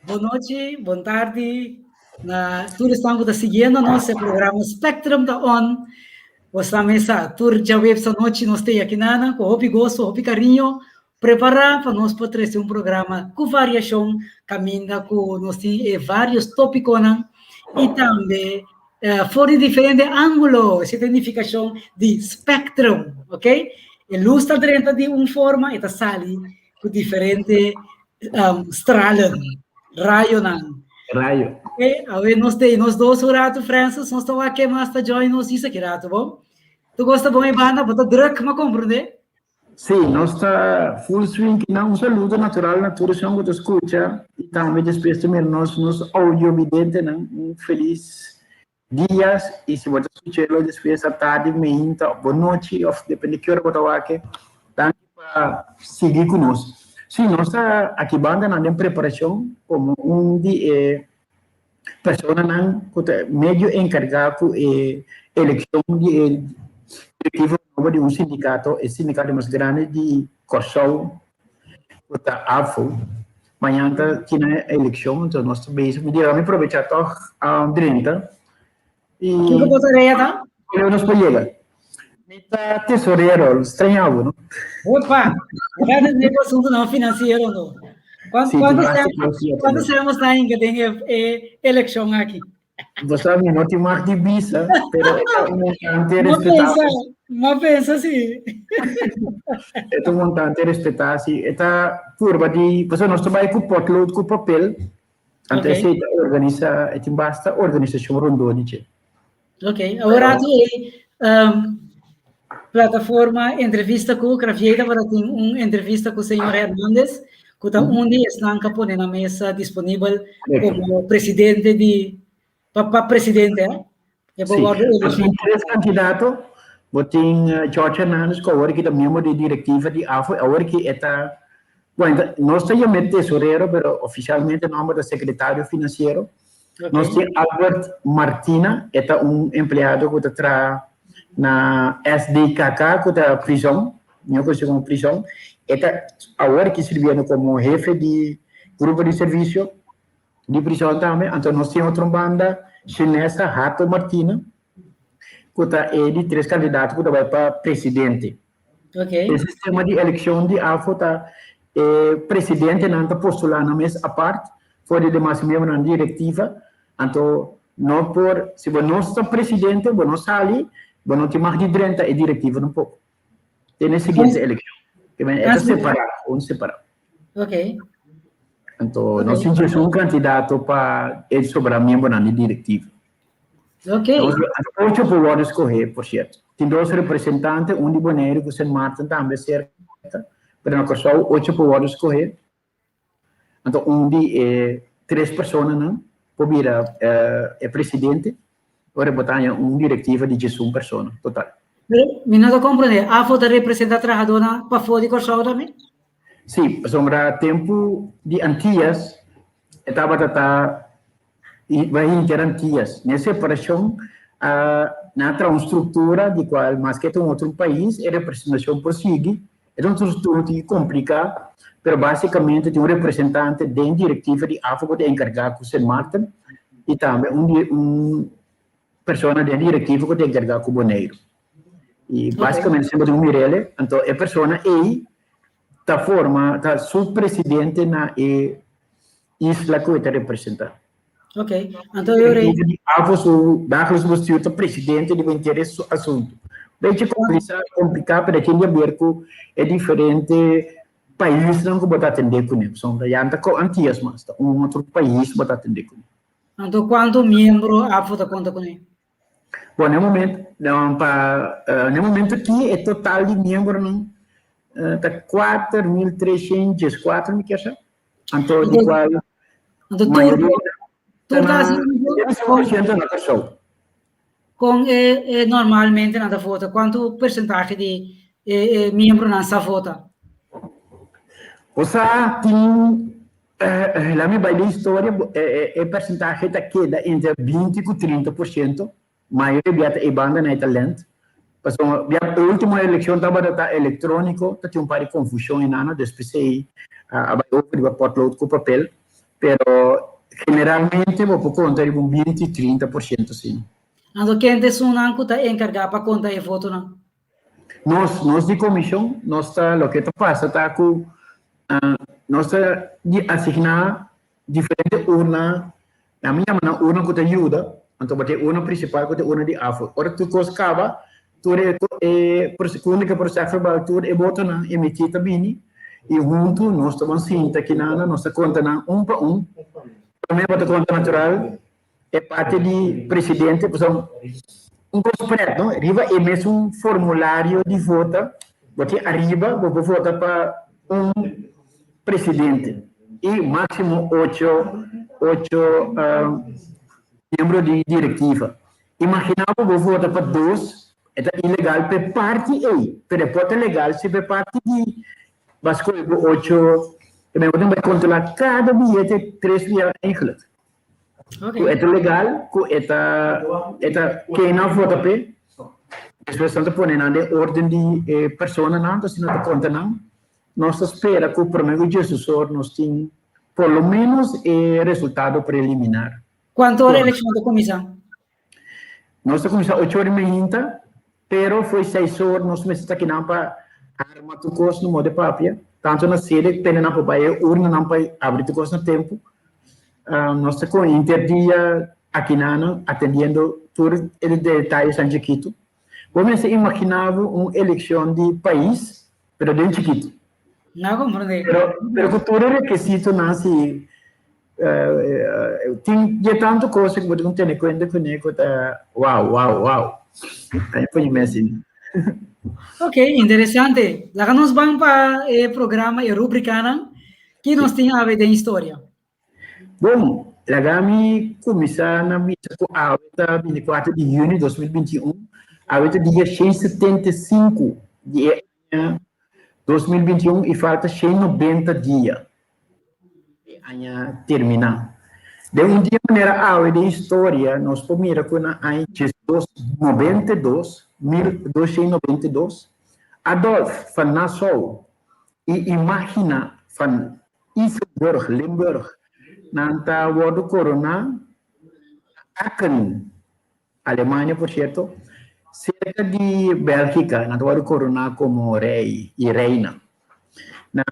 Bon nochi, bon tardi na tur esnan ku ta siguiendo nos e programa Spectrum ta on. Bos ta mesa tur djaweps anochi nos ta aki nana ku hopi goso, hopi kariño prepará pa nos por trese un programa ku variashon kaminda ku nos tin e varios tópikonan i tambe for di diferente ángulo, esei ta e nifikashon di spectrum, ok? E lus ta drenta di un forma e ta sali ku diferente stralen, rayonan. Rayo. Ok, awe nos te nos dos un ratu, Francis, nos ta wak ke mas ta join nos isa ki ratu, bon? Tu gosta bon e banda, bo ta druk, m'a komprendé? Sí, nos ta full swing kinan. Un saludo natural na tur esun ku ta skucha i tambe despues ta mira nos nos audiovidentenan. Un felis dias i si bo ta skuch'elo despues atardi, meinta òf bonochi òf depende ki ora bo ta wak e. Danki pa sigui ku nos. Sí, nos ta aki bandanan den preparashon komo un di e personanan ku ta medio enkargá ku e elekshon di e direktiva nobo di un sindikato, e sindikato mas grandi di Kòrsou ku ta ABVO. Mañan ta kina e elekshon, entonces nos ta bezig. Mi di mi probechá tòg drenta i Kiko bo tarea ta? Leu nos por yega. Mi ta tesorero, straña bo, no? Opa! Bo ta den asuntunan finansiero no. Sí, Kuantu tin sèn basta kos kuantu sèn nos ta hinka den e e elekshon aki? Bo sa mi no tin mag di bisa, pero e ta un montante M'a pensa, respetabel. m'a pensa si. E ta un montante respetá, si. E ta purba di, pasobra nos ta bai ku potlood ku papel, anto Ok. esei ta organisa, e tin basta organisashon rondó di dje. Ok, awor atu ei plataforma entrevista ku Cravier tabata tin un entrevista ku señor Hernandez ku ta un di esnan ku a pone na mesa disponibel komo presidente di pa pa presidente eh. E por Sí, wòrdu bo elegí. tin tres kandidato, bo tin George Hernandez ku awor ki ta miembro di direktiva di AFO, awor ki e ta, bueno, nos ta yam'é tesorero pero ofisialmente nòmber ta sekretario finansiero. Nos tin Albert Martina, e ta un empleado ku ta traha na SDKK, ku ta prizòn, mihó konosí komo prizòn. E ta awor aki sirbiendo komo hefe di grupo di servisio di prizòn tambe. Anto nos tin otro banda Shenessa Hato Martina, ku ta e di tres kandidato ku ta bai pa presidente. E sistema di elekshon di AFO ta e presidentenan ta postulá nan mes apart for di demas miembronan di direktiva. Anto no por, si bo no ta presidente, bo no sali, bo no tin mag di drenta e direktiva tampoko. Te na e siguiente elekshon. Ke men e ta separá, un separá. Anto nos tin djes un kandidato pa e sobrá miembronan di direktiva. Ocho por wòrdu skohé, por sierto. Tin dos representante, un di Boneiru ku Sint Maarten tambe serka, pero na Kòrsou ocho por wòrdu skohé. Anto un di e tres personanan por bira e presidente, ora bo ta haña un direktiva di diesun persona total. Pero mi no ta komprendé, AFO ta representá trahadónan pafó di Kòrsou tambe? Sí, pasobra tempu di Antias e tabata ta Bai hinter Antias. Na e separashon a nan a traha un struktura di kual maske ta un otro pais e representashon por sigui. E ta un struktura un tiki kompliká, pero basikamente tin un representante den direktiva di AFO ku ta enkargá ku Sint Maarten i tambe un un persona den direktiva ku ta enkargá ku Boneiru. I basikamente semper tin un mirele, anto e persona ei ta forma ta su presidente na e isla ku e ta representá. Ok, anto e ora ei. AFO su dagelijks bestuur ta presidente di henter e asuntu. Bechi komplisa, kompliká, pero e tin di haber ku e diferente paisnan ku bo ta atendé kuné. Pasobra ya no ta ko Antias mas, ta un otro pais bo ta atendé kuné. Anto kuantu miembro AFO ta konta kuné? Bon, na e momento, pa, na e momento aki e total di miembronan ta 4304, mi kier sa. Anto di kual Anto tur mayoria tur ta ta na hasi 75% na Kòrsou. Kon e e normalmente nan ta vota? Kuantu persentahe di e e miembronan sa vota? Osea tin laat mi bai den historia e e persentahe ta keda entre 20 ku 30%, mayoria bia ta e banda nan e ta lent. Pasobra e último elekshon tabata ta elektróniko, ta tin un par di konfushon einan, despues ei a bai over riba potlood ku papel, pero generalmente bo por konta riba un binti, 30% asina. Anto ken ta esunnan ku ta enkargá pa konta e votonan? Nos, nos di komishon, nos ta, loke ta pasa ta ku nos ta di asigná diferente urna, ami yama nan urna ku ta yuda, anto bo tin e urna prinsipal ku ta e urna di afo. Ora tur kos kaba, tur e e kunde ku proces-verbaal tur e botonan emití ta bini i huntu nos ta ban sinta kinan, nos ta konta nan un pa un. Promé bo ta konta natural e parti di presidente, pasobra un kos pret, no? Riba e mesun formulario di vota, bo tin ariba, bo por vota pa un presidente i máksimo ocho, ocho miembro di direktiva. Imaginá bo bo vota pa dos, e ta ilegal pa e parti ei, pero e por ta legal si pa e parti di bo a skohe bo ocho, e bo tin bai kontrolá kada biyete tres bia eigenlijk. Okay. Ku e ta legal, ku e ta e ta ken nan vota p'e. Despues nan ta pone nan den orden di e personanan, ta asina ta konta nan. Nos ta spera ku promé ku djesesor nos tin por lo ménos e resultado preliminar. Kuantu ora elekshon ta kuminsá? Nos ta kuminsá ocho ora i meinta, pero fo'i seis or nos mester ta kinan pa arma tur kos no modo papia. Tantu na sede, pende nan por bai e urnanan pa abri tur kos na tempu. Nos ta kon henter dia akinanan atendiendo tur e detayesnan chikitu. Bo mester imaginá bo un elekshon di pais, pero den chikitu. No komprendé. Pero, pero ku tur e rekisitonan si tin dje tantu kos ku bo tin ku tene kuenta kuné ku ta wow, wow, wow. Ai pone mi asina. Ok, interesante. Laga nos ban pa e programa, e rubrikanan. Ki nos tin awe den historia? Bon, laga mi kuminsá na bisa ku awe ta 24 di yüni 2021, awe ta dia 175 di e aña 2021 i falta 190 dia e aña terminá. Den un dia manera awe den historia nos por mira ku na aña 1292, 1292, Adolf van Nassau i Imagina van Isenburg, Limburg, nan ta wòrdu koroná na Aachen, Alemania por sierto, serka di Bèlgika, nan ta wòrdu koroná komo rei i reina. Na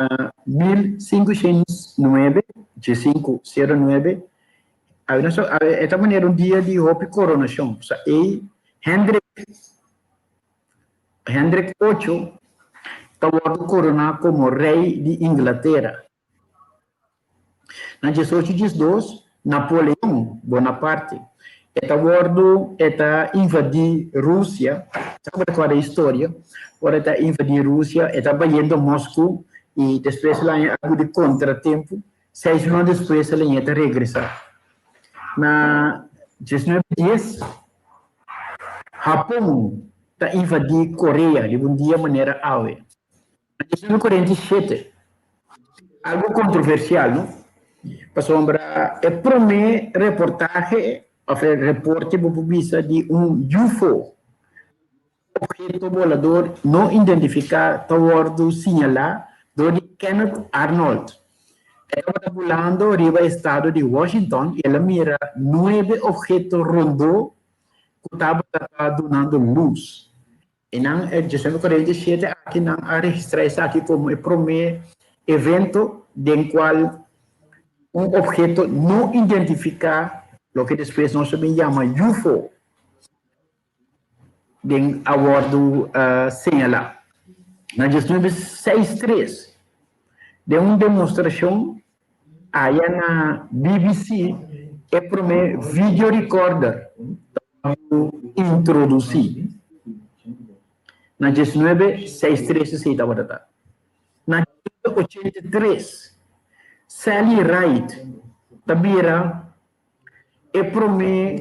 1509, 1509, e ta manera un dia di hopi koronashon, pasobra ei Hendrik Hendrik Ocho ta wòrdu koroná komo rei di Inglatera. Na 1812, Napoleon Bonaparte e ta wòrdu e ta invadí Rusia, sa ku bo ta kòrda e historia, ora e ta invadí Rusia e ta bayendo Mosku i despues el a haña algu di kontratempu, seis luna despues el a ña ta regresá. Na 1910, Hapon ta invadí Korea riba un dia manera awe. Na 1947, algu kontroversial, no? Pasobra e promé reportahe òf e reporte bo por bisa di un UFO, obheto bolador no identifiká, ta wòrdu siñalá dor di Kenneth Arnold. E tabata bulando riba estado di Washington i el a mira nuebe obheto rondó ku tabata ta dunando lus. E nan e 1947 aki nan a registrá esaki komo e promé evento den kual un obheto no identifiká, loke despues nos a bin yama UFO, den a wòrdu señalá. Na 1963, den un demostrashon aya na BBC, e promé video recorder ta wòrdu introdusí. Na 1963 esei tabata ta. Na 1983, Sally Ride ta bira e promé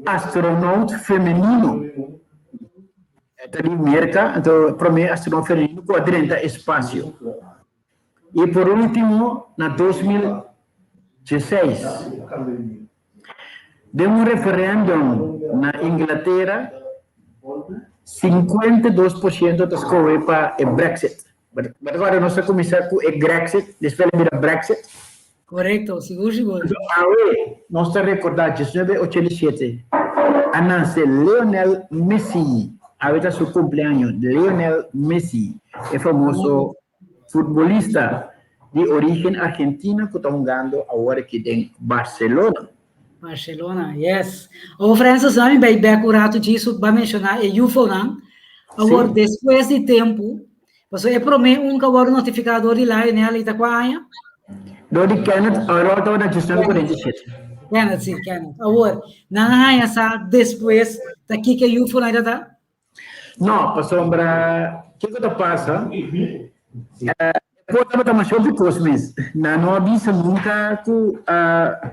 astronaut femenino. E ta di Merka, anto e promé astronaut femenino ku a drenta espasio. I por último, na 2016, den un referèndum na Inglatera, 52% ta skohe pa e Brexit. Bo ta kòrda nos a kuminsá ku e Grexit, despues el a bira Brexit. Korekto, sigur sigur. Anto awe nos ta rekordá 1987 a nase Lionel Messi, awe ta su kumpleaño, Lionel Messi, e famoso futbolista di orígen argentina ku ta hungando awor aki den Barcelona. Barcelona, yes. Awor Francis, laat mi bai bek un ratu djis ba menshoná e UFO-nan. Awor, despues di tempu, pasobra e promé un ku a wòrdu notifiká dor di Lionel i ta kua aña? Dor di Kenneth, awor tabata 1947. Kenneth, si, Kenneth. Awor, nan a haña sa despues ta kiko e UFO-nan ta ta? No, pasobra kiko ta pasa? E por tabata masha hopi kos mes. Nan no a bisa nunka ku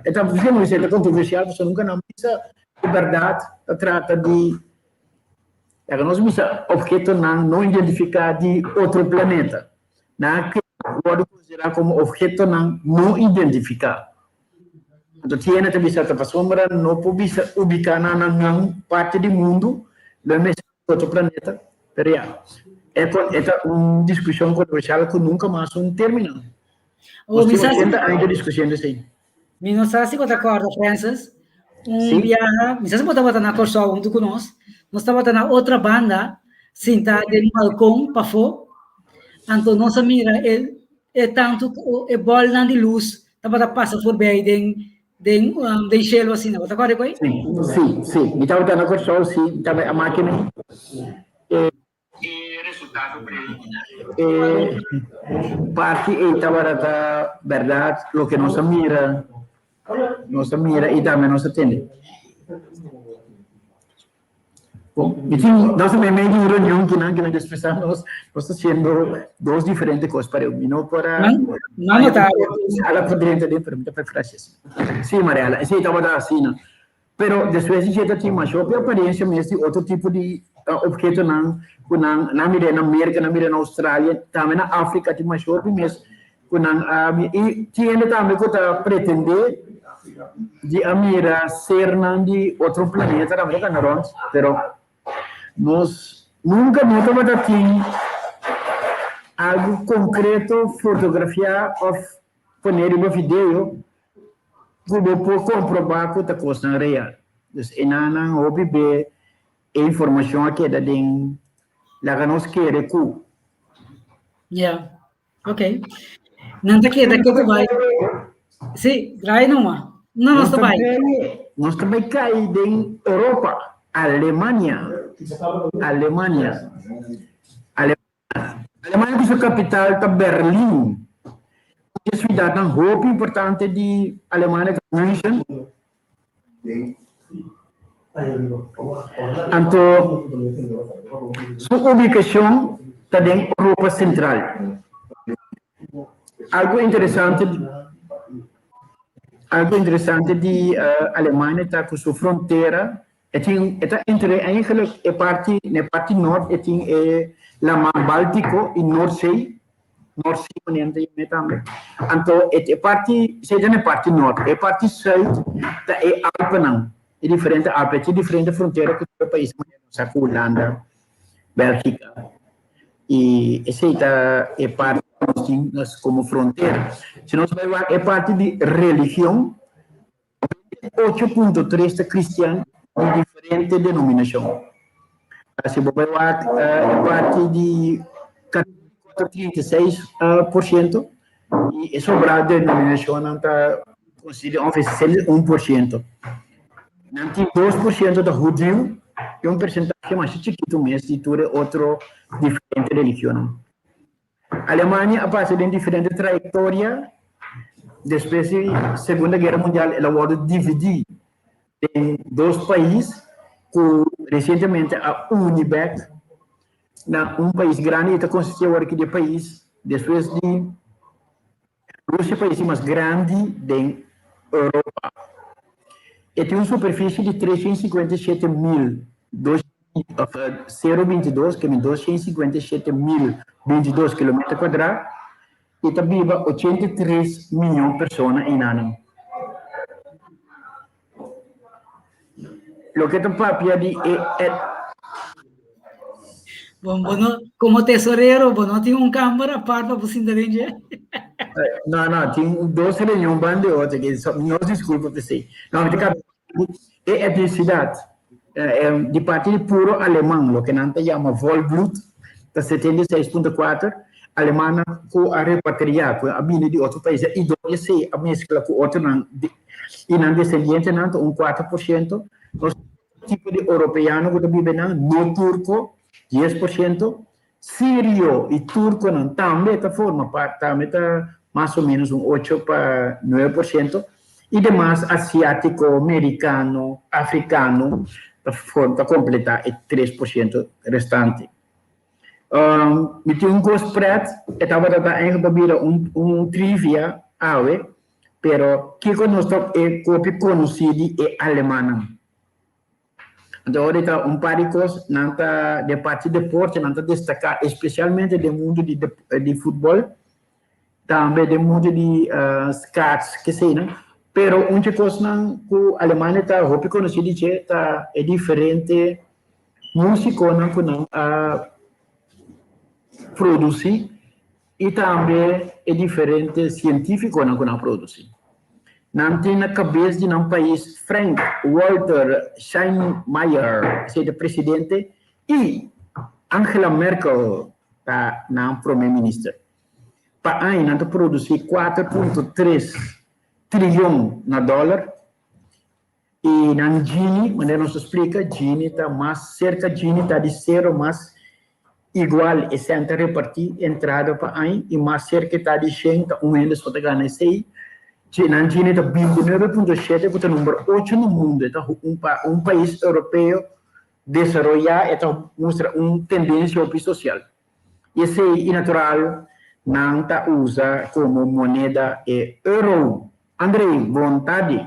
e ta e ta kontroversial pasobra nunka nan a bisa ku bèrdat ta trata di laga nos bisa ophetonan no identifiká di otro planeta. Nan a keda wòrdu konsiderá komo ophetonan no identifiká. Anto tiene ta bisa ta pasobra no por bisa ubiká nan na nan parti di mundu, lo e mester di otro planeta. Pero ya, e kon e ta un diskushon kontroversial ku nunka mas un terminá. Oh, Nos mi tin sa si 80 aña ta diskusiendo esei. Mi no sa si bo ta kòrda, Francis, un Sí. biaha, mi sa si bo tabata na Kòrsou huntu ku nos, nos tabata na otra banda, sintá den balkon pafó, anto nos a mira e e tantu e bòlnan di lus tabata pasa forbij den den den shelu asina. Bo ta kòrda ku ei? Sí, sí, sí. Mi tabata na Kòrsou, sí, mi tabata a mákina. E E parti ei tabata ta bèrdat loke nos a mira, nos a mira i tambe nos a tende. Bon, mi tin, nos ta meimei di un reunion kinan kinan despues nos, nos ta haciendo dos diferente cos pareu. Mi no por a... No, no ta. Ala por drenta den, pero mi ta preferá así. Sí, Mariela, esei tabata asina. Pero despues di dje ta tin masha hopi apariencia mes di otro tipo di obhetonan cu nan nan mira na Merca, nan mira na Australia, tambe na Africa tin masha hopi mes cu nan a mira. Y tin hende tambe cu ta pretende di a mira sernan di otro planeta tambe ta cana rond, pero nos nunca no tabata tin algo concreto fotografia of pone riba video ku bo por komprobá ku ta kosnan real. Dus e nannan hopi be e informashon a keda den laga nos kere ku. Ya, ok. Nan ta keda ke ta bai. Sí, draai numa. No nos ta bai. Nos ta bai kai den Europa, Alemania. Alemania. Alemania ku su kapital ta Berlin. E siudatnan hopi importante di Alemania ta München. Anto su ubikashon ta den Europa Sentral. Algu interesante algu interesante di Alemania ta ku su frontera E tin, e ta entre eigenlijk e parti, na e parti nort e tin e Laman Baltiko i Noordzee, Noordzee manera ta yama e tambe. Anto e e parti, esei ta na e parti nort. E parti zuid ta e Alpennan, e diferente Alpen. E tin diferente frontera ku tur e pais manera nos sa ku Hulanda, Bèlgika. I esei ta e parti ku nos tin nos komo frontera. Si nos bai wak e parti di religion, 8.3 ta cristian di diferente denominacion. Si bo bai wak e parti di católico ta 36% y e sobra denominacionnan ta constitui ongeveer 61%. Nan tin 2% ta hudiu y un percentahe masha chikito mes di tur e otro diferente religionnan. Alemania a pasa den diferente trayektoria despues di Segunda Guera Mundial el a wòrdu dividí den dos pais ku resientemente a uni bèk na un pais grandi i ta konsistí awor aki di e pais despues di Rusia pais mas grandi den Europa. E tin un superfisie di 357 mil 022 ke 257 mil 22 kilometer kuadrá i ta biba 83 mion persona einanan. Loke ta papia di e. Bon, bo no, komo tesorero, bo no tin un kamber apart pa bo sinta den dje? No, no, tin dos reunion ban de otro, que so, nos disculpa p'esei. No, mi ta kaba e etnicidad di parti di puro aleman, loke nan ta yama volbloed, ta 76.4, alemannan ku a repatriá, ku a bini di otro pais, i dor di esei a meskla ku otronan, i nan desendientenan ta un 4%. Nos Tipo di oropeano ku ta biba einan, no turko, 10%, sirio i turkonan tambe ta forma parti, tambe ta mas o ménos un ocho pa 9%, i demas asiátiko, merikano, afrikano ta forma, ta kompletá e 3% restante. Mi tin un kos prèt, e tabata ta eigenlijk pa bira un trivia awe, Pero kiko nos ta e kopi konosí di e alemannan? Anto ora ta un par di kos nan ta den parti deporte nan ta destaká espesialmente den mundu di di futbòl, tambe den mundu di skaats keseinan. Pero un dje kosnan ku Alemania ta hopi konosí di dje ta e diferente músikonan ku nan a produsí. I tambe e diferente sientífikonan ku nan produsí. Nan tin na kabes di nan pais Frank Walter Steinmeier, esei ta presidente, i Angela Merkel ta nan promé minister. Pa aña nan ta produsí 4.3 triyon na dòler i nan Gini, manera nos ta splika, Gini ta mas serka Gini ta di sero mas Igual e sèn ta repartí entrada pa añ i mas serka e ta di shen ta un hende so ta gana esei. Dje nan djine ta 29.7 ku ta number ocho na mundu. E ta un pa un pais europeo desaroyá e ta mustra un tendensia hopi sosial. I esei i natural nan ta usa komo moneda e euro. Andrei, bon tardi.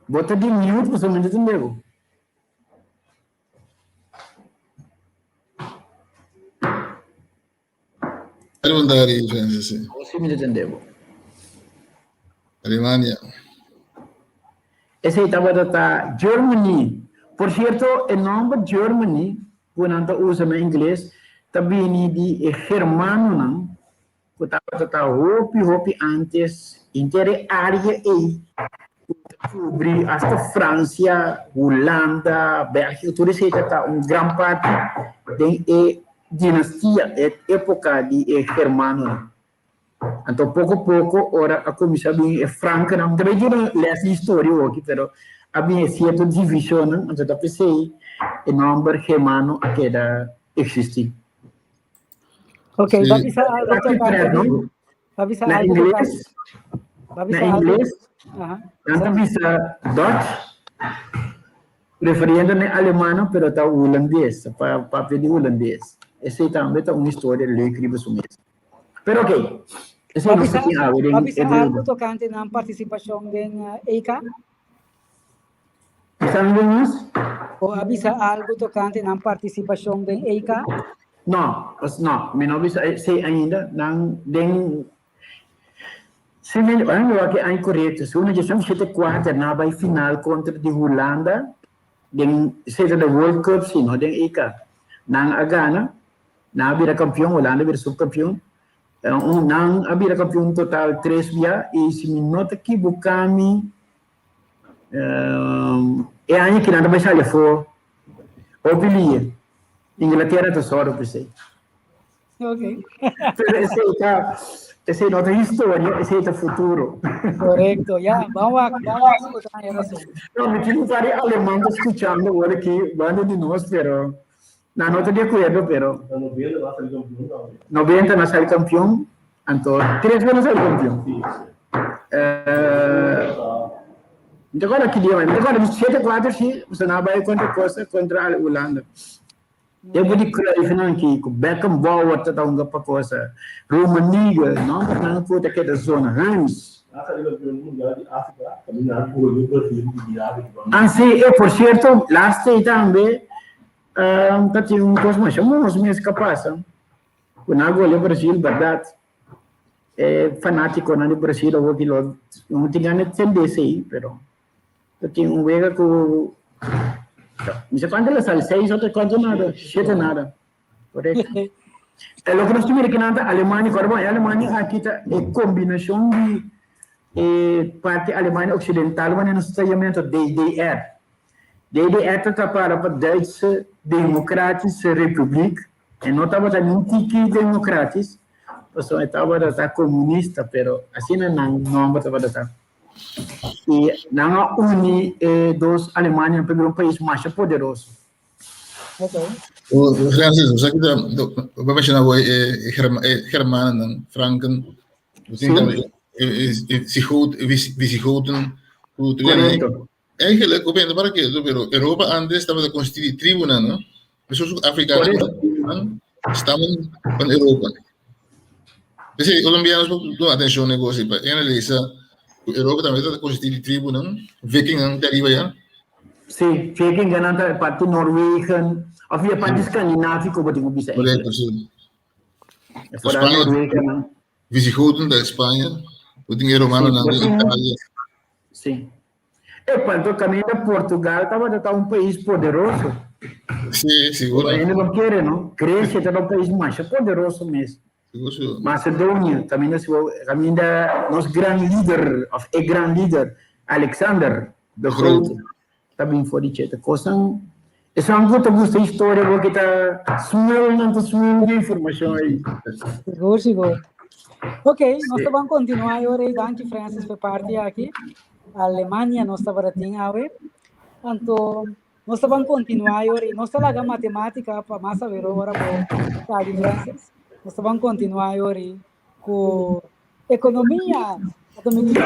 Bo ta di mute pasobra mi no ta tende bo. Preguntar aí, Francis. Awor si mi ta tende bo. Alemania. Esei tabata ta Germany. Por cierto, e nomber Germany cu nan ta usa na ingles ta bini di e germanonan ku tabata ta hopi hopi antes henter e área ei ku ta kubri asta Fransia, Hulanda, Bèlgika, tur esei ta ta un gran parti den e dinastia, e époka di e germanonan. Anto poko poko ora a kuminsá bin e frankanan, mi ta bai duna lès di historia awoki, pero a bin e sierto divishonnan, anto ta p'esei e nòmber germano a keda eksistí. Ok, Sí. va bisa algo Aqui tocante pré, di, no? va bisa Na algo inglês, tocante, va na bisa algo, inglês, ajá, nan ta bisa Dutch, referiendo na alemano, pero ta hulandes, pa papia di hulandes. Esei tambe ta un historia leuk riba su mes. Pero ok, esei va nos ta bisa, tin awe va den bisa e algo brida. tocante nan participacion den eh, EK? Bisa algo mas? O a bisa algo tocante nan participacion den EK? No, pas no, mi no bisa esei ainda. Nan den si mi ora mi wak e aña korekto, si uno dje 74 nan a bai final kontra di Hulanda den esei ta de World Cup si no den EK. Nan a gana, nan a bira kampion, Hulanda a bira subkampion. Un nan a bira kampion total tres bia i si mi no ta kibuká mi E aña ki nan ta bai sali afó, hopi lia. Inglatera ta sòru pa esei. Ok. Pero esei ta, esei no ta historia, esei ta futuro. Korekto, ya. Ban wak, ban wak si bo ta haña rason. No, mi tin un par di aleman ta skuchando awor aki banda di nos, pero nan no ta di akuerdo, pero. Na noventa nan a sali kampion tambe. Noventa nan a sali kampion, anto tres bes nan a sali kampion. Sí. Mi ta acorda ki dia, mi ta acorda di siete kuater si, pasobra nan a bai kontra Kosta, kontra Hulanda. Tempu di Cruyff nan ki ku Beckenbauer ta hunga pa Kosta, Rummenigge, nomber nan ku ta keda zona, Huns. Nan a sali kampion mundial di Afrika, kaminda nan a goleó Brazil di biaha. Ah si, e por sierto, laatste ei tambe ta tin un kos masha mos mes ka pasa, ku nan a goleó Brazil, bèrdat. E fanátikonan di Brasil awor ki lo no tin gana di tende esei, pero ta tin un wega ku Mi sa kuantu la sali, seis òf kuantu nada, shete nada. Korekto. E loke nos ta mira kinan ta Alemania, kòrda bon, e Alemania aki ta e kombinashon di e parti Alemania Oksidental wanneer nos ta yama anto DDR. DDR ta ta para pa Duitse Democratische Republiek, e no tabata ni tiki democratisch, pasobra e tabata ta komunista, pero asina nan nòmber tabata ta. I nan a uni e dos Alemanianan pa bira un pais masha poderoso. Okay. Francis, o sea que va mencionar hoy Germanen, Franken, Visigoten, Correcto. Eigenlijk, op een para que, pero Europa antes estaba constituida tribunan, no? Eso Afrika stammen van Europa. P'esei Colombianos por duna atencion na e cos ei, pa e analisa cu Europa tambe ta consisti di tribunan, vikingnan te ariba ya. Sí, vikinganan ta e parti Norwegen, of e parti Scandinavico bo tin cu bisa eigenlijk. Correcto, sí. E foral Spanje, Norwegennan. Visigoten ta Spanje, bo tin e Romanonan Sí, di Italia. Sí. E cuanto caminda Portugal tabata ta un pais poderoso. Sí, sigur. Hende no kere, no? Grecia tabata un pais masha poderoso mes. Sigur, sigur. Macedonia, caminda si caminda nos gran lider, of e gran lider, Alexander de Grote, ta bin for di cheta. Cosnan, esan cu ta gusta historia bo ki ta smul, nan ta smul di informacion ey. Sigur, sigur. Ok, nos ta ban continua e ora ey. Danki Francis pa e parti aki. Alemania nos tabata tin awe. Anto nos ta ban continua e ora ey. Nos ta laga matematica pa mas awero ora bo sabi Francis. Nos ta ban continua e ora ey cu economia. Anto mi tin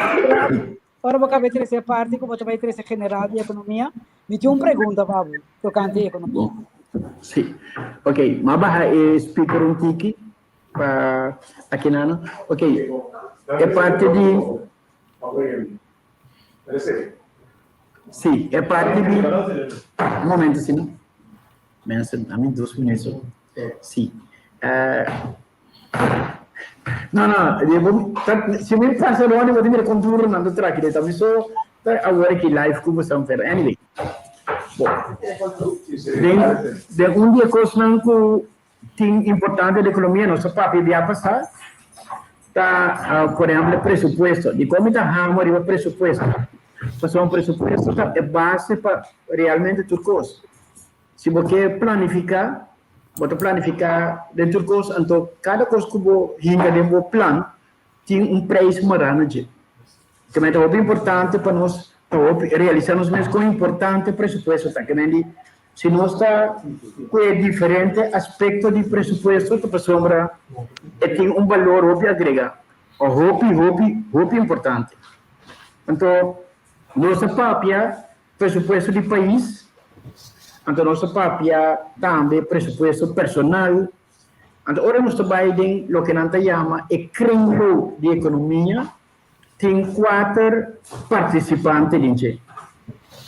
ora bo cabe trece e parti cu bo ta bay trece general di economia, mi tin un pregunta pa bo tocante economia. Sí. Ok, m'a baha e speaker un tiki pa akinano. Ok, e parti di Sí, e parti di Un momento, sí, no? Mensen, a mi dos minutos. Sí. Uh, no, no, si mi pasa ronde, bo mira con duro nando traki de también so awor ki live ku bo pero anyway. Bo. Den, den un dia kosnan ku Tin importante di economia nos a papia bia pasa ta por ehempel e presupuesto. Dikon mi ta hama riba presupuesto? Pasobra un presupuesto ta e base pa realmente tur kos. Si bo ke planifica, bo ta planifica den tur kos, anto kada kos ku bo hinka den bo plan tin un prijs mará na dje. Ke men ta hopi importante pa nos ta hopi realisa nos mes kon importante presupuesto ta. Ke men di si nos ta kue diferente aspekto di presupuesto ta pasobra e tin un balor hopi agrega o hopi hopi hopi importante. Anto nos ta papia presupuesto di pais, anto nos ta papia tambe presupuesto personal. Anto ora nos ta bai den loke nan ta yama e kringloop di ekonomia, tin kuater partisipante den dje.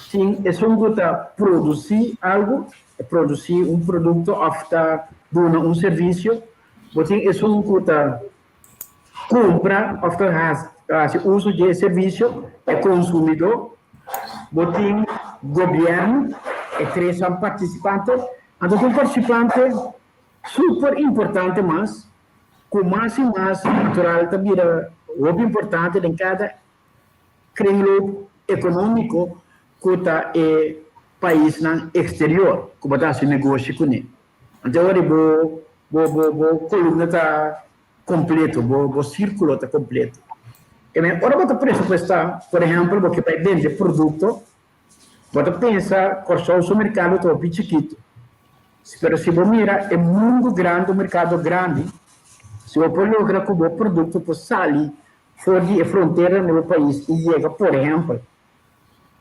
Tin esun ku ta produsí algu, produsí un produkto òf ta duna un servisio. Bo tin esun ku ta kumpra òf ta hasi uso di e servisio, e konsumidó. Bo tin gobièrnu, e tres nan partisipante. Anto tin un partisipante super importante mas ku mas i mas natural ta bira hopi importante den kada kringloop ekonómiko ku ta e paisnan eksterior ku bo ta hasi negoshi kuné. Anto ora bo bo bo kolumna ta kompleto, bo bo sírkulo ta kompleto. E men ora bo ta presupuestá, por ehèmpel bo ke bai bende produkto, bo ta pensa Kòrsou su merkado ta hopi chikitu. Pero si bo mira e mundu grandi, un merkado grandi, si bo por logra ku bo produkto por sali for di e fronteranan di bo pais i yega, por ehèmpel,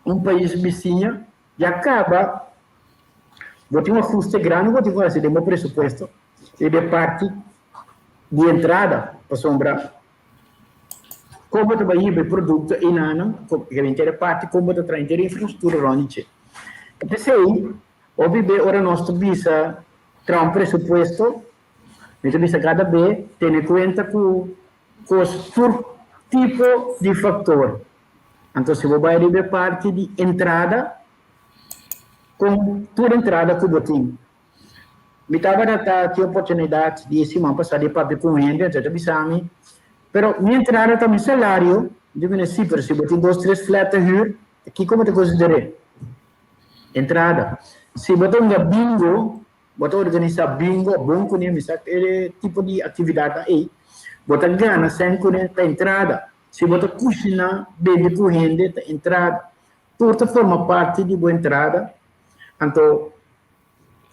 un pais bisiña, ya kaba bo tin un ahuste grandi ku bo tin ku hasi den bo presupuesto riba e parti di entrada, pasobra kon bo ta bai hiba e produkto einanan, e parti kon bo ta traha henter e infrastruktura rònt di dje. P'esei, Hopi be ora nos ta bisa traha un presupuesto, mi ta bisa kada be tene kuenta ku kos tur tipo di faktor. Anto si bo bai riba e parti di entrada, Ku tur entrada ku bo tin. Mi tabata ta tin oportunidat di e siman pasá di papia ku un hende, anto e ta bisa mi, Pero mi entrada ta mi salario. Mi di kuné, Sí, pero si bo tin dos tres flat ta hür, ta kiko bo ta konsider'é? Entrada. Si bo ta hunga bingo, bo ta organisá bingo, bon kuné, mi sa e tipo di aktividatnan ei, bo ta gana sèn kuné, ta entrada. Si bo ta kushiná, bebe ku hende, ta entrada. Tur ta forma parti di bo entrada. Anto,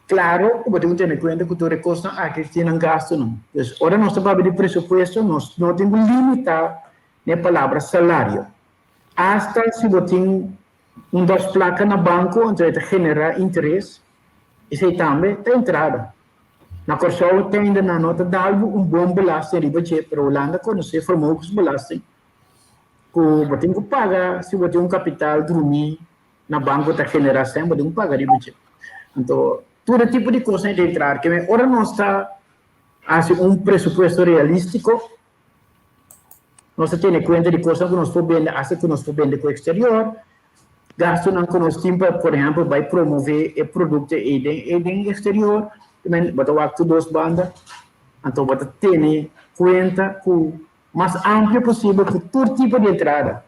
klaro ku bo tin ku tene kuenta ku tur e kosnan aki tin nan gastunan. Pues, ora nos ta papia di presupuesto, nos no tin ku limitá na e palabra salario. Asta si bo tin un dos plaka na banko, anto e ta generá interes, esei tambe ta entrada. Na Kòrsou te ainda nan no ta dal bo un bon belasting riba dje, pero Hulanda konosé vermogensbelasting. Ku bo tin ku paga si bo tin un kapital drumí na banko ta generá sèn, bo tin ku paga riba dje. Anto tur e tipo di kosnan ta entra. Ke ora nos ta hasi un presupuesto realístiko, nos ta tene kuenta di kosnan ku nos por bende, asta ku nos por bende ku eksterior, gastunan ku nos tin pa, por ehèmpel, bai promové e produkto ei den den eksterior. Bo ta wak tur dos banda, anto bo ta tene kuenta ku mas amplio posibel ku tur tipo di entrada.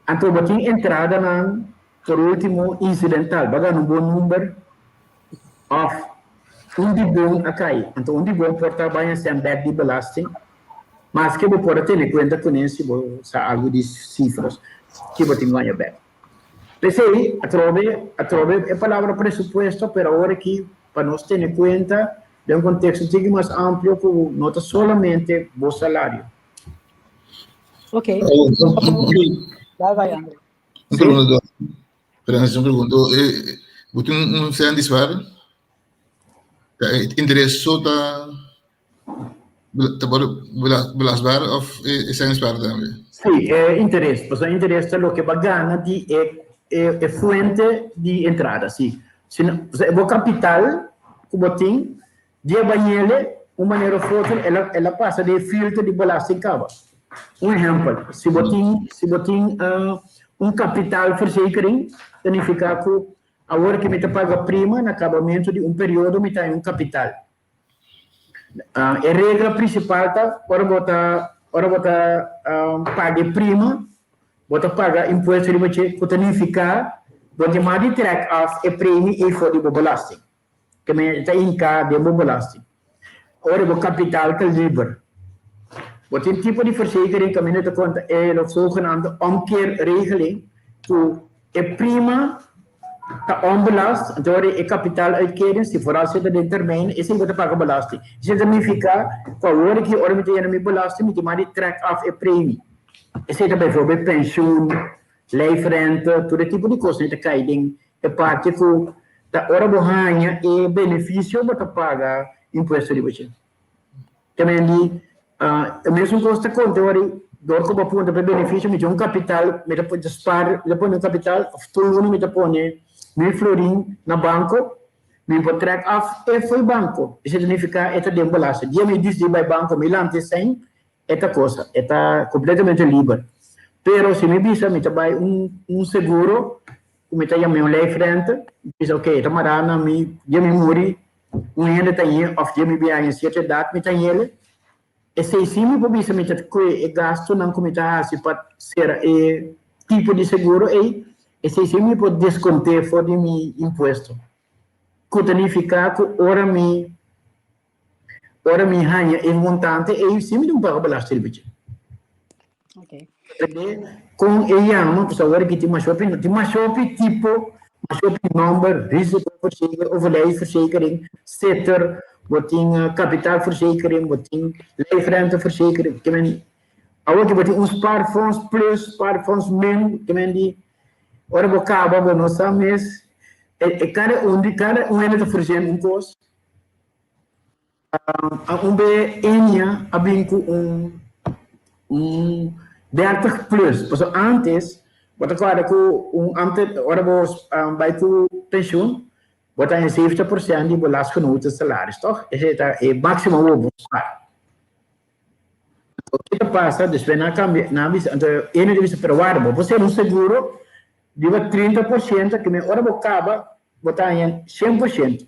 Anto bo tin entradanan, por ultimo, insidental, bo a gana un bon number òf un di bon a kai. Anto un di bon por ta baña sèn bèk di belasting, maske bo por a tene kuenta kuné si bo sa algu di sifras ki bo tin baña bèk. P'esei, atrobe, atrobe e palabra presupuesto, pero awor aki pa nos tene kuenta den un konteksto tiki mas amplio ku no ta solamente bo salario. Ok. Dal bai, André. Un pregunta, Perdón, un pregunta. Bo tin un sèn di spar? Interes so ta ta por belasbaar of e sèn di spar tambe? Sí, e interes. Pasobra interes ta loke bo a gana di e e fuente di entrada, sí. Si no, pasobra e bo kapital ku bo tin, di e bañele, un manera of otro, el a el a pasa den e filter di belasting kaba. Un ehèmpel, si bo tin si bo tin un kapitaalverzekering, ta nifiká ku awor ke mi ta paga prima, na kabamentu di un periodo mi ta haña un kapital. E regla prinsipal ta ora bo ta ora bo ta paga e prima bo ta paga impuesto riba dje ku ta nifiká bo tin mas di trèk af e premi ei for di bo belasting ke men ta hinká den bo belasting. Ora bo kapital ta liber bo tin tipo di versekering kaminda ta konta e lo zogenaamde omkeerregeling ku E prima ta onbelast, anto ora e kapitaaluitkering, si vooral si e ta den termijn, esei bo ta paga belasting. Esei ta nifiká ku awor aki ora mi ta yena mi belasting mi tin mas di trek af e premi. Esei ta bijvoorbeeld pensioen, lijfrente, tur e tipo di kosnan ta kai den e parti ku ta ora bo haña e benefisio bo ta paga impuesto riba dje. Tamen di e mesun kos ta konta ora dor ku bo punta pa e benefisio mi tin un kapital mi ta pone spar mi ta pone un kapital òf tur luna mi ta pone mil florin na banko mi por trèk af e fo'i banko esei ta nifiká e ta den belasting dia mi disidi bai banko mi lanta e sèn e ta kosa e ta kompletamente liber pero si mi bisa mi ta bai un un seguro ku mi ta yama un lijfrente mi bisa oke e ta mará na mi dia mi muri Un hende ta ñe of dje mi bia en sierto edat mi ta ñele, esei si mi por bisa mi ta kue e gastunan ku mi ta hasi pa sera e tipo di seguro ei, esei si mi por deskont'é for di mi impuesto. Ku ta nifiká ku ora mi ora mi haña e montante ei si mi tin ku paga belasting riba dje. Kon e yama, pues awor aki tin mashopi, tin mashopi tipo, mashopi nomber, risicoverzekering, overlijdverzekering, sitter, bo tin kapitaalverzekering, bo tin lijfrenteverzekering, ke men, awor aki bo tin un spaarfonds plus, spaarfonds min, ke men di, ora bo kaba bo no sa mes, e kada un di, kada un hende ta ofresé un kos. A un be Enia a bin ku un un dertig plus. Pasobra antes bo ta kòrda ku un ante ora bo bai ku penshun bo ta haña 70% di bo lastgenoten salaris tòg? Esei ta e máksimo ku bo por spar. Anto ke ta pasa despues nan a kambia nan a bisa anto Enia ta bisa pero warda bo por sera un seguro riba 30% ke men ora bo kaba. bo ta haña 100%.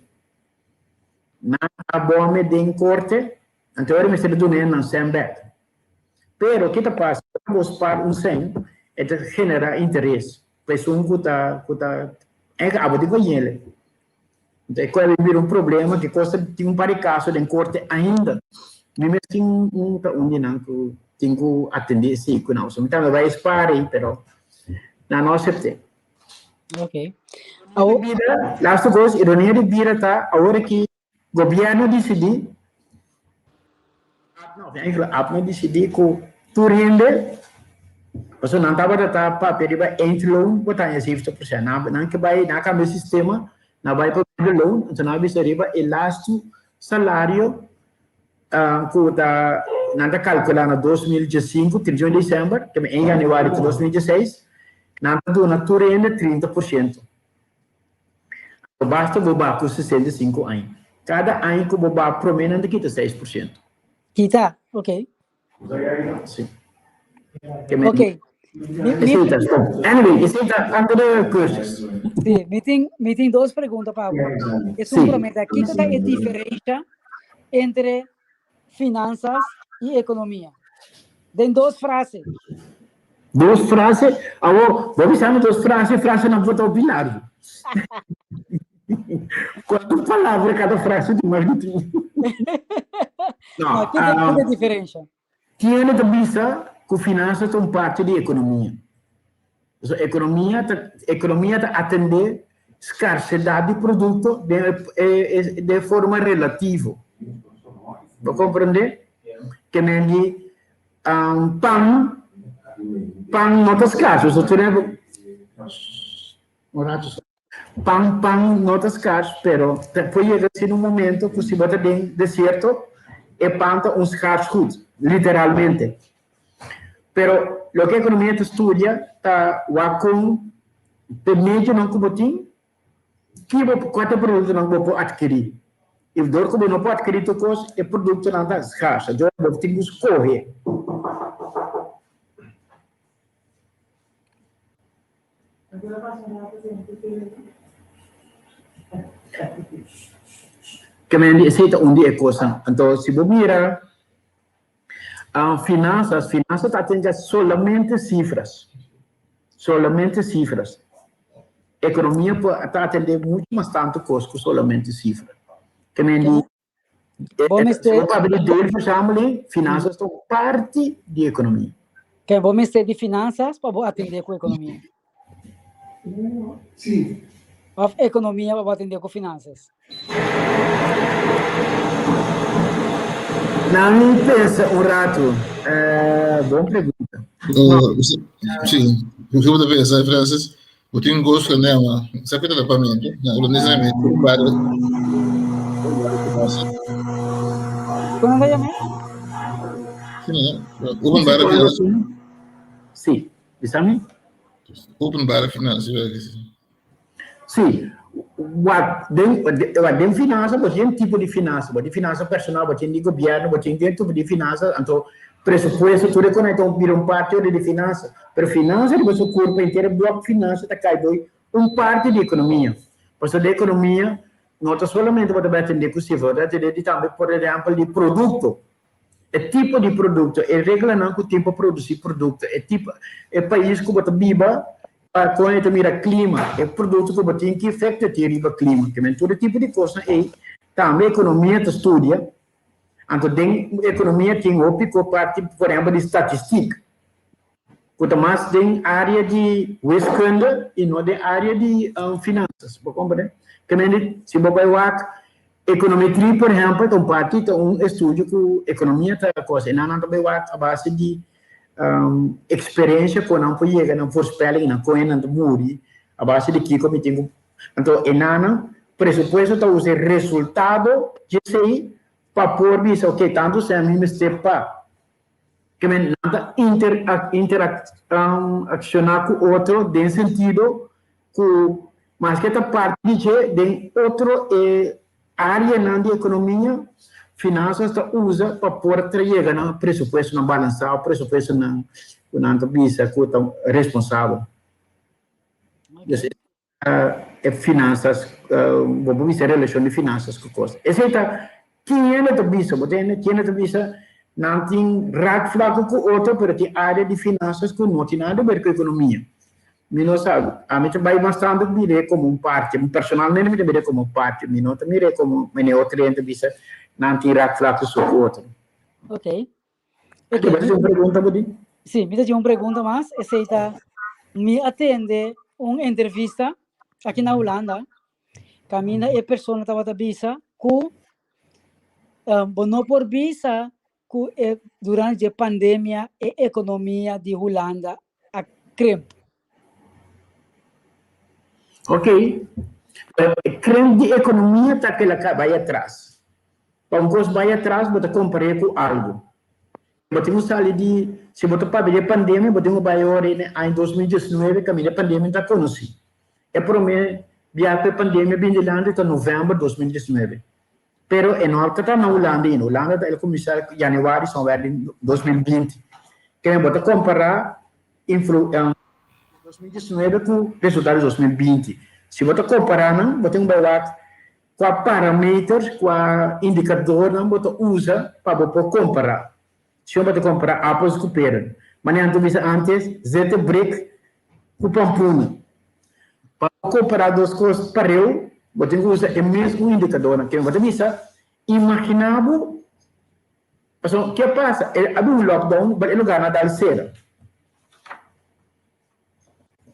Nan a bome den korte, anto ora mester duna nan sèn bèk. Pero ki ta pasa, ora bo spar un sèn, e ta generá interes pa esun ku ta ku ta èk abo tin ku yele. Anto e kos a bira un problema ki kosta tin un par di kaso den korte ainda. Mi mes tin un ta un di nan ku tin ku atendé esei ku nan. So mi tambe bai spar ei, pero nan no asept'é. Ok. Awor bira, laatste kos, ironia di bira ta awor ki gobierno disidí, no, eigenlijk APNA disidí ku tur hende, pasobra nan tabata ta papia riba eindloon ku ta haña 70%. Nan, nan ke bai, nan a kambia e sistema, nan a bai pa middelloon, enton nan a bisa riba e laatste salario ku ta nan ta kalkulá na 2015, 31 desèmber, te 1 yanüari di 2016, nan ta duna tur hende 30%. Basta bo ba ku 65 aña. Kada aña ku bo ba promé nan ta kita 6%. Kita, ok. Sí. Ok. Esei ta, stop. Anyway, esei ta andere cursus. Sí, mi tin, mi tin dos pregunta pa bo. Esun Sí. promé ta, kiko ta e diferensha entre finanzas i ekonomia? Den dos frase. Dos frase? Awor, bo bisa mi dos frase, frasenan por ta hopi largu. Kuantu palabra kada frase tin mas di tin? No, No, kiko ah, ta e diferensha? Tiene ta bisa ku finansa ta un parti di ekonomia. Pasobra ekonomia ta ekonomia ta atendé skarsedat di produkto den e den forma relativo. Bo komprendé? Ke men di pan pan no ta skarso, so tur hende un rato. Pan pan no ta skars, pero ta por yega asina un momento ku si bo ta den desierto, e pan ta un skars goed, literalmente. Pero loke ekonomia ta studia ta wak kon p'e medionan ku bo tin, ki bo kua ta e produktonan ku bo por atkirí. I dor ku bo no por atkirí tur kos, e produktonan ta skars. Anto bo tin ku skohe. Ke men di esei ta un di e kosnan. Anto si bo mira finansas, finansas ta atende solamente sifras, solamente sifras. Ekonomia por ta atende muchu mas tantu kos ku solamente sifra. Ke men di Bo mester Si bo papia di deelverzameling, finansas ta un parti di ekonomia. Ke bo mester di finansas pa bo atendé ku ekonomia? Sí. Of ekonomia pa bo atendé ku finansas? Na mi pensa un ratu. Bon pregunta. Sí, ku bo ta pensa, Francis? Bo tin un gosto na ma sa ku ta tapamento na holandés na mi openbare finansiën. Kon ta yama? Sí, openbare finansiën. Sí, bisa mi? Openbare finansiën. Sí, wak den wak den finansa bo tin tipo di finansa, bo tin finansa personal, bo tin di gobièrnu, bo tin den tipo di finansa, anto presupuesto tur e konekta un bira un parti ora di finansa, pero finansa riba su kurpa henter e blòk finansa ta kai doi un parti di ekonomia, pasobra den ekonomia no ta solamente bo ta bai atendé ku sifra, bo ta atendé di tambe por ehèmpel di produkto, e tipo di produkto, e reglanan ku tin pa produsí produkto, e tipo e pais ku bo ta biba pa kon e ta mira klima, e produkto ku bo tin ki efekto e tin riba klima. Ke men tur e tipo di kosnan ei tambe ekonomia ta studia. Anto den ekonomia tin hopi ku parti por ehèmpel di statistik ku ta mas den área di wiskunde i no den área di finansas. Bo komprende? Ke men si bo bai wak ekonometri por ehèmpel ta un parti ta un estudio ku ekonomia ta kos e nan nan ta bai wak a base di eksperensia ku nan por yega nan voorspelling nan kon nan ta muri a base di kiko mi tin ku anto e nan presupuesto ta usa e resultado di esei pa por bisa ok tantu sèn mi mester pa ke men nan ta inter interakshoná ku otro den sentido ku maske ta parti di dje den otro e areanan di ekonomia, finansas ta usa pa por tra yega na presupuestonan balansá o presupuestonan ku nan ta bisa ku ta responsabel. Dus e finansas, bo por bisa e relashon di finansas ku kos. Esei ta ken hende ta bisa, bo tende? Ken hende ta bisa nan tin raakvlakken ku otro pero tin área di finansas ku no tin nada di ber ku ekonomia. Mi no sa, ami ta bai mas tantu mir'é komo un parti, personalmente mi ta mir'é komo un parti, mi no ta mir'é komo manera otro hende ta bisa nan tin raakvlakken so ku otro. Ok. Ok, bo tin un pregunta bo di? Sí, mi ta tin un pregunta mas, esei ta, mi a tende un entrevista aki na Hulanda, kaminda e persona tabata bisa ku bo no por bisa ku e durante dje pandemia e ekonomia di Hulanda a krimp. Ok, e krimp di ekonomia ta kila ka bai atras. Pa un kos bai atras bo ta kompar'é ku algu. Bo tin ku sali di, si bo ta papia di e pandemia bo tin ku bai ora na aña 2019 kaminda e pandemia ta konosí. E promé biaha ku e pandemia bin dilanti ta novèmber 2019. Pero e no ta na Hulanda ainda. Hulanda ta el kuminsá yanüari somewhere di 2020. Kende bo ta kompará influ 2019 ku resultado di 2020. Si bo ta kompará nan, bo tin ku bai wak kua parameters, kua indikadornan bo ta usa pa bo por kompará. Si bo ta kompará appels ku peren. Manera nan ta bisa antes, zete brik ku pampuna. Pa bo kompará dos kos pareu, bo tin ku usa e mes un indikadornan. Kende bo ta bisa, imaginá bo, pasobra ke pasa? E abi un lockdown, but e lugarnan a dal sera.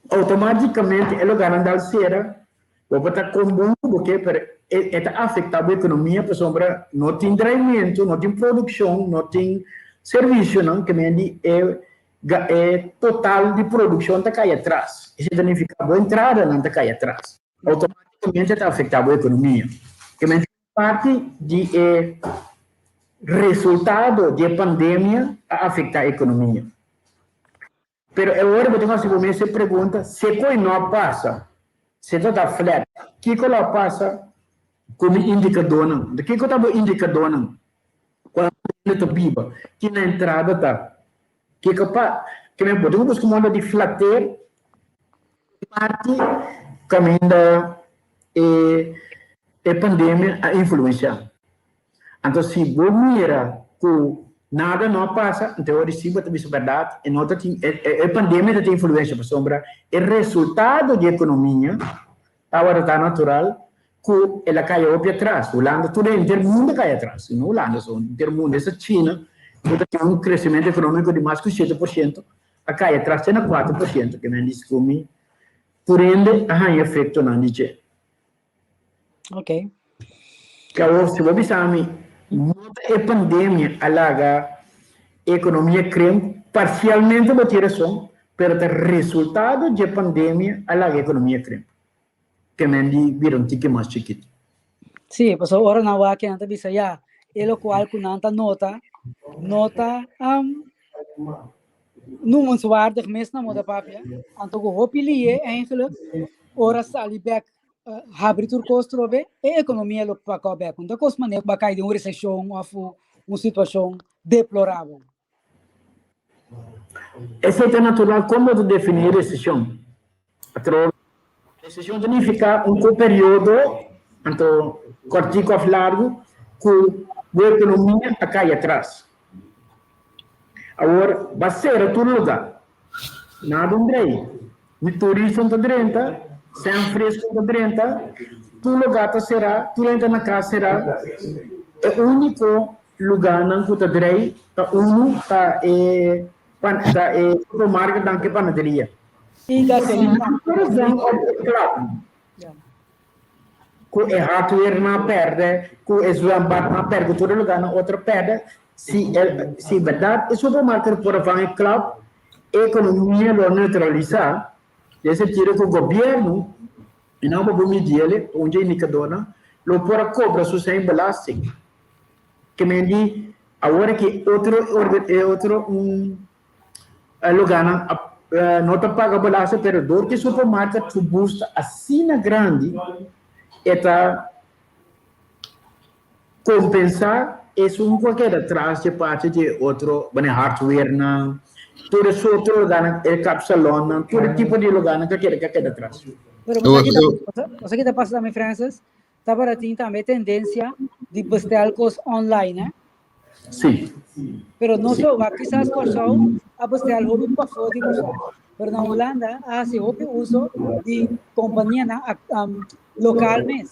Automáticamente e lugarnan dal sera, bo por ta kon bon ku bo ke, pero e ta afektá bo ekonomia pasobra no tin draimentu, no tin produkshon, no tin servisionan, ke men di e e total di produkshon ta kai atras. Esei ta nifiká bo entradanan ta kai atras. Automáticamente ta afektá bo ekonomia. Ke men parti di e resultado di e pandemia a afektá ekonomia. Pero e ora bo tin hasi bo mes e pregunta, si koe no a pasa, si ta ta flat, kiko lo a pasa ku mi indikadónan? Anto kiko ta bo indikadónan? Kuantu hende ta biba? Ki nan entrada ta? Kiko pa? Ke men bo tin ku buska un moda di flater parti kaminda e e pandemia a influensiá. Anto si bo mira ku nada no a pasa, anto e ora si bo ta bisa bèrdat, e no ta tin e pandemia ta tin influensia pasobra e resultado di ekonomia tabata ta natural ku el a kai hopi atras. Hulanda tur henter mundu a kai atras, no Hulanda so, henter mundu, esta China ku ta tin un kresementu ekonómiko di mas ku 7% a kai atras te na 4%, ke men di ku mi tur hende a haña efektonan di dje. Ok. Ke awor si bo bisa mi, no ta e pandemia a laga e ekonomia krimp, parsialmente bo tin rason, pero ta resultado dje pandemia a laga e ekonomia krimp. Ke men di bira un tiki mas chikitu. Sí, pasobra ora nan wak nan ta bisa ya, e lokual ku nan ta nota, no ta um, noemenswaardig mes na moda papia. Anto ku hopi lié eigenlijk, ora sali bek habri tur kos trobe, e ekonomia lo pakò bek. No ta kos manera ku bo a kai den un reseshon òf un situashon deplorabel. Esei ta natural. Kon bo ta definí reseshon? Atrobe, reseshon ta nifiká un ku periodo, anto kòrtiku òf largu, ku bo ekonomia a kai atras. Awor, bo a sera tur lugá. Nada un drei. Ni turista no ta drenta, sèn fresku no ta drenta, tur lugá ta será, tur hende ta na kas será. E úniko lugánan ku ta drei ta unu ta e pan ta e supermarketnan ku e panaderia. I gasolina. Ku e hardwarenan a pèrdè, ku e zwembadnan a pèrdè, ku tur e lugánan otro a pèrdè. Si e si bèrdat e supermarket por a van e klap, e ekonomia lo a neutralisá, den sentido ku gobièrnu, i nan por midiel, un dje indikadornan, lo por a kobra su sèn belasting. Ke men di awor aki otro e otro un lugánan a no ta paga belasting, pero dor ku e supermarket su bus ta asina grandi, e ta Kompensá esun ku a keda tras dje parti di e otro, bueno, e hardwarenan, tur e sorto lugánan, e kapsalonnan, tur e tipo di lugánan ku a keda ku a keda tras. Pero bo sa ki ta pasa tambe, Francis? Tabata tin tambe tendensia di bestel kos online, eh? Sí. Pero no so, wak kisas Kòrsou a bestel hopi pafó di Kòrsou. Pero na Hulanda a hasi hopi uso di kompanianan lokal mes.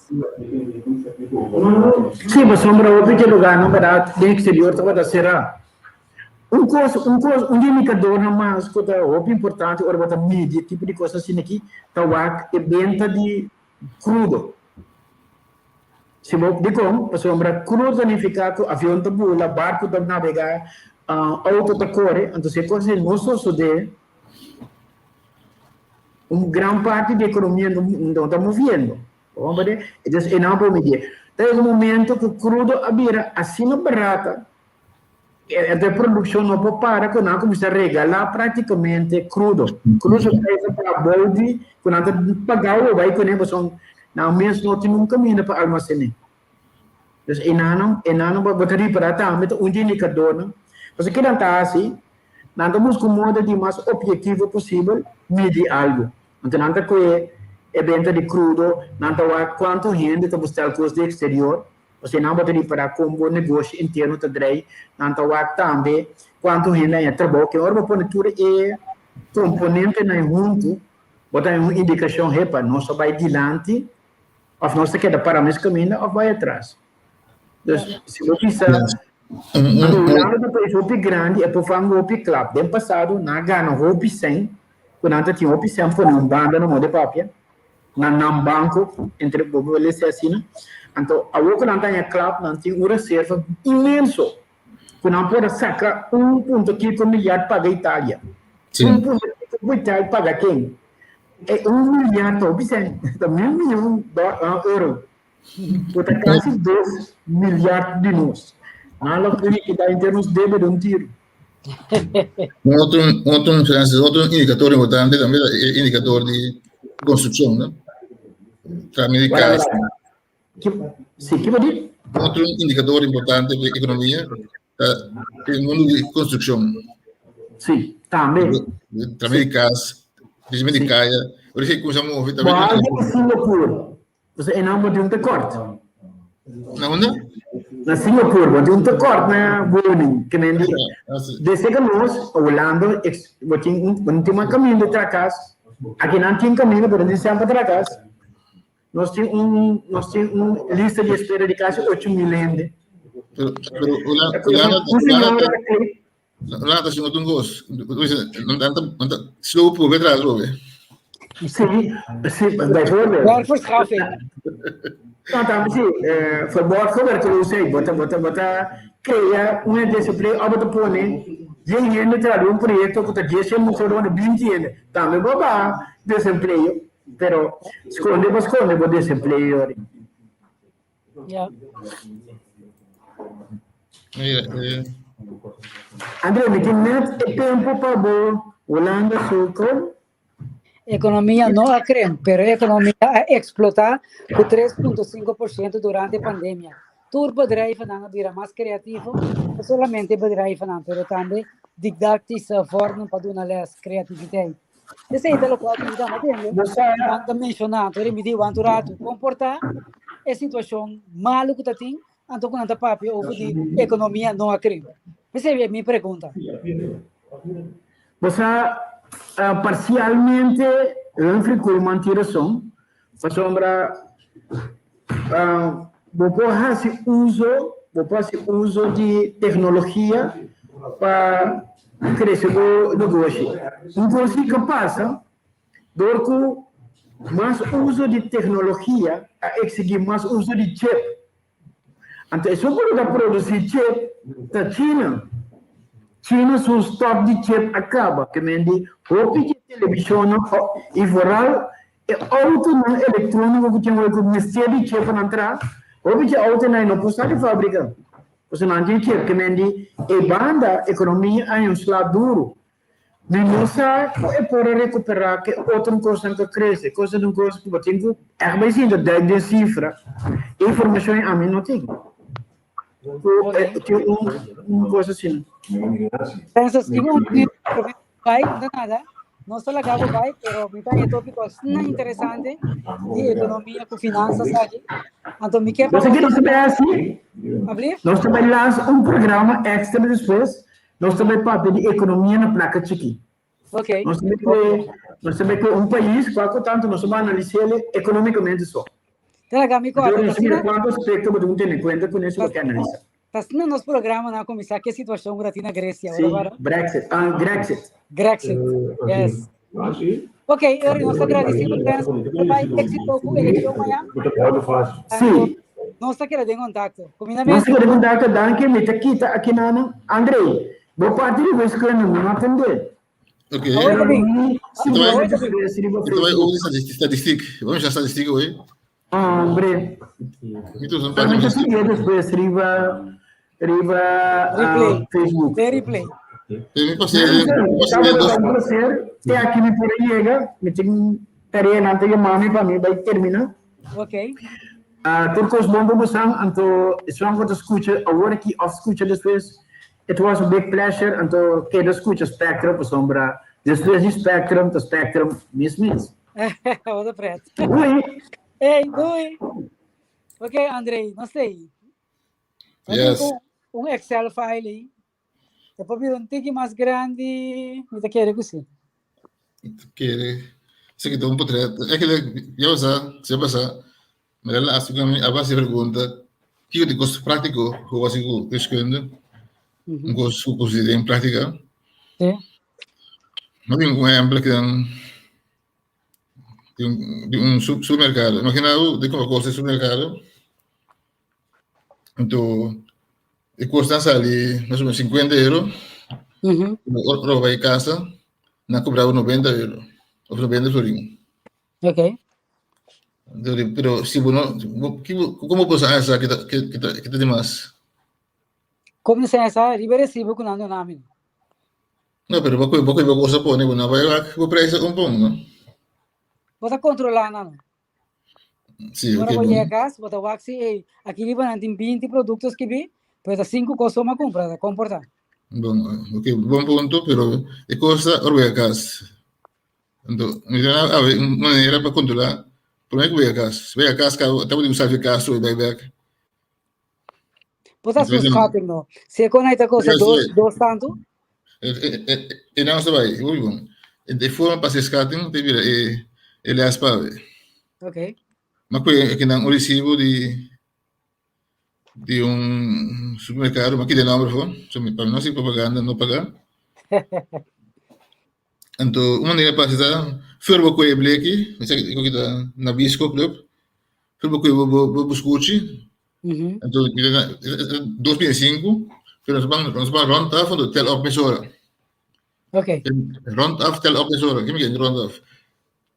Sí, pasobra hopi dje lugarnan bèrdat den eksterior tabata será. Un kos, un kos, un di indikadornan mas ku ta hopi importante ora bo ta midi e tipo di kos asina aki ta wak e benta di krudo. Si bo, dikon? Pasobra krudo ta nifiká ku avion ta bula, barku ta nabegá, outo ta kore, anto si e kos ei no sosodé, un gran parti di ekonomia no ta moviendo. Bo komprendé? Entonces e nan por midié. Ta yega un momento ku krudo a bira asina barata, e produkshon no por para ku nan a kuminsá regalá práktikamente krudo. Krudo ta keda pa abou di ku nan ta pagá bo bai kuné pasobra nan mes no tin un kaminda pa almasené. Dus e nan e nan bo ta ripará tambe ta un di indikadornan. Pasobra ke nan ta hasi? Nan ta buska un moda di mas objetivo posibel midi algu. Anto nan ta kohe e benta di krudo, nan ta wak kuantu hende ta bustal kos di eksterior. Pasobra nan bo ta ripará kon bo negoshi interno ta drei, nan ta wak tambe kuantu hende a haña trabou. Ke ora bo pone tur e komponentenan huntu, bo ta haña un indikashon, hepa, nos a bai dilanti òf nos ta keda pará mes kaminda òf bai atras. Dus, si bo bisa, Hulanda ta un pais hopi grandi, e por fanga hopi klap. Den pasado nan a gana hopi sèn, ku nan ta tin hopi sèn pone un banda na moda papia. Na nan banco, entre bo por lesa asina. Anto awor cu nan ta haña klap, nan tin un reserva inmenso cu nan por a saca un punto kiko milyard paga Italia. Un punto kiko milyard paga ken? E un milyard ta hopi cen, ta mil miyon euro, cu ta casi dos milyard di nos. Nan lo likida henter nos debe de un tiro. Un otro, un otro, Francis, otro indicador importante tambe ta e indicador di construcción, no? También di Bueno, cas. Sí, ¿qué di? Un otro indicador importante de economía ta el mundo di construcción. Sí, tambe. También di cas, también di caya. Por eso que usamos move también. Behalve di Singapur. Entonces, e nan bo tin un tekort. Na unda? Na Singapur, bo tin un tekort na woning. Ke men di, desde ke nos, Hulanda, bo tin un, bo no tin mas kaminda di traha kas. Aki nan tin kaminda, pero no tin sèn pa traha kas. Nos tin un, nos tin un lista di espera di kasi 8000 hende. Pero, pero Hulanda, Hulanda, Hulanda, Hulanda ta haciendo un kos. Nan ta slow pobe atrás, pobe. Sí, sí, bijvoorbeeld. Werkverschaffing. No, tambe sí, verborgen werkloosheid. Bo ta, bo ta, bo ta crea un desempleo of bo ta pone dien hende traha den un proyecto cu ta dies hende, bo pone binti hende. Tambe bo baha desempleo, pero sconde bo sconde bo desempleo ori. Ja. Mira, eh. André, mi tin net e tempo pa bo Hulanda su kon. Ekonomia no a krimp, pero e ekonomia a eksplotá ku 3.5% durante pandemia. Tur bedrijvennan a bira mas kreativo, no solamente bedrijvennan, pero tambe didaktische vormen pa duna les, kreativiteit. Esei ta lokual ku mi ta tende. Nan ta menshoná, anto mi di wak un ratu, kon por ta e situashon malu ku ta tin, anto ku nan ta papia over di ekonomia no a krimp. Esei e mi pregunta. Bo sa, parsialmente Humphrey Koolman tin rason, pasobra bo por hasi uso, bo por hasi uso di teknologia pa krese bo negoshi. Un kos si ka pasa, dor ku mas uso di teknologia a eksigí mas uso di chip. Anto esun ku ta produsí chip ta China. China su stòk di chip a kaba, ke men di hopi di televishonnan i vooral e outonan elektróniko ku tin hopi ku mester di chip pa nan traha, hopi di e outonan ei no por sa di fábrika pasobra nan tin chip. Ke men di e banda ekonomia a haña un sla duru. Mi no sa ku e por a rekuperá ku e otro kosnan ku a krese. Kos ta un kos ku bo tin ku ègt bai sinta dèk den sifra. E informashon ei ami no tin. Ku tin un kos asina. Francis, tin un bai, no ta nada. Nos ta laga bo bai, pero mi ta e tópiko asina interesante di ekonomia ku finansas aki. Anto mi ke pa Nos bo ke nos ta bai hasi? Ablief? Nos ta bai lansa un programa extra despues. Nos ta bai papia di ekonomia na plaka chikí. Ok. Nos ta bai kue, nos ta bai kue un pais kua ku tantu nos ta bai analis'el ekonomikamente so. Ta laga mi kòrda, Anto nos ta mira asina, kuantu aspekto bo tin ku tene kuenta kuné si bo ke analisa. Ta asina nos programanan a kuminsá ku e situashon ku ta tin na Grecia Sí, ora para. Brexit, ah, Grexit. Grexit, yes. Ok, Eury, nos ta gradisí bo prensa pa bai éxito ku elekshon mañan. Sí. Nos ta keda den kontakto. Nos Kuminamentu. ta keda den kontakto, danki. Mi ta kita aki nan. Andrei, bo parti di wiskunde mi no atendé. Ok. Awor ta bin. Mi si Ito bo bai, despues riba ito bai Facebook. over di statistiek. Vamos a statistiek hoy. Hombre. Mi tu son Pero parte mi ta di sigui despues riba riba Replay. Facebook. De replay. Mi pasé pasé Tabata dos un placer. Te aki mi por a yega. Mi tin tarea nan ta yama mi pa mi bai termina. Ok. Tur kos bon pa bosan, anto esnan ku ta skucha awor aki òf skucha despues, it was a big pleasure, anto keda skucha Spectrum pasobra despues di Spectrum ta Spectrum mes mes. Wat een pret. Doei! Hey, doei! Ok, André, nos ei. Yes. Un Excel file ei. E por bira un tiki mas grandi, mi ta kere ku si. Kere. Se kita un portret. É que já pasa, já pasa. Maar de laatste kwam a base pregunta. Kiko di kos práctico, hoe was ik wiskunde? Un kos ku kos in práctica. Sí. Maar un ehempel que dan di un supermercado. Imagina di como kos di supermercado. Anto e kosnan sali mas o menos 50 euro. Ora bo bai kasa, nan kobra bo 90 euro of 90 florin. Ok. Anto di, pero si bo no, bo, ki bo, komo bo por sa esa ki ta, ki ta, ki ta dimas? Komo sa esa? Riba e resibo ku nan duna mi. No, pero bo koe, bo koe bo kosa pone, bo no bai wak bo prijs un pon, no? Bo ta kontrolá nan. Sí, Ora ok, bo bon. yega kas, bo ta wak si, ey, aki riba nan tin 20 produkto skibí, pero ta 5 kos so m'a kumpra, ta komportá. Bon, ok, bon punto, pero e kos ta ora bo yega kas. Anto, mi ta habi un manera pa kontrolá promé ku bo yega kas. Si bo yega kas kaba, ta bo tin ku sali di kas tur bai bèk. Bo ta haci un schatting no. Si e con ta cosa dos, dos tanto. E nan ta bai, hopi bon. E forma pa haci schatting ta bira e e les pa awe. Ok. Ma cu e kinan un recibo di di un supermercado, ma kita e nomber afo, so pa mi no haci propaganda no paga. Anto un manera pa haci ta, for bo cu e bleki, esaki ta Nabisco club, for bo cu bo bo buscuchi, Anto, 2005, pero nos ban, nos ban rond af, anto tel op mesora. Ok. Rond af, tel op mesora. Kime ken rond af?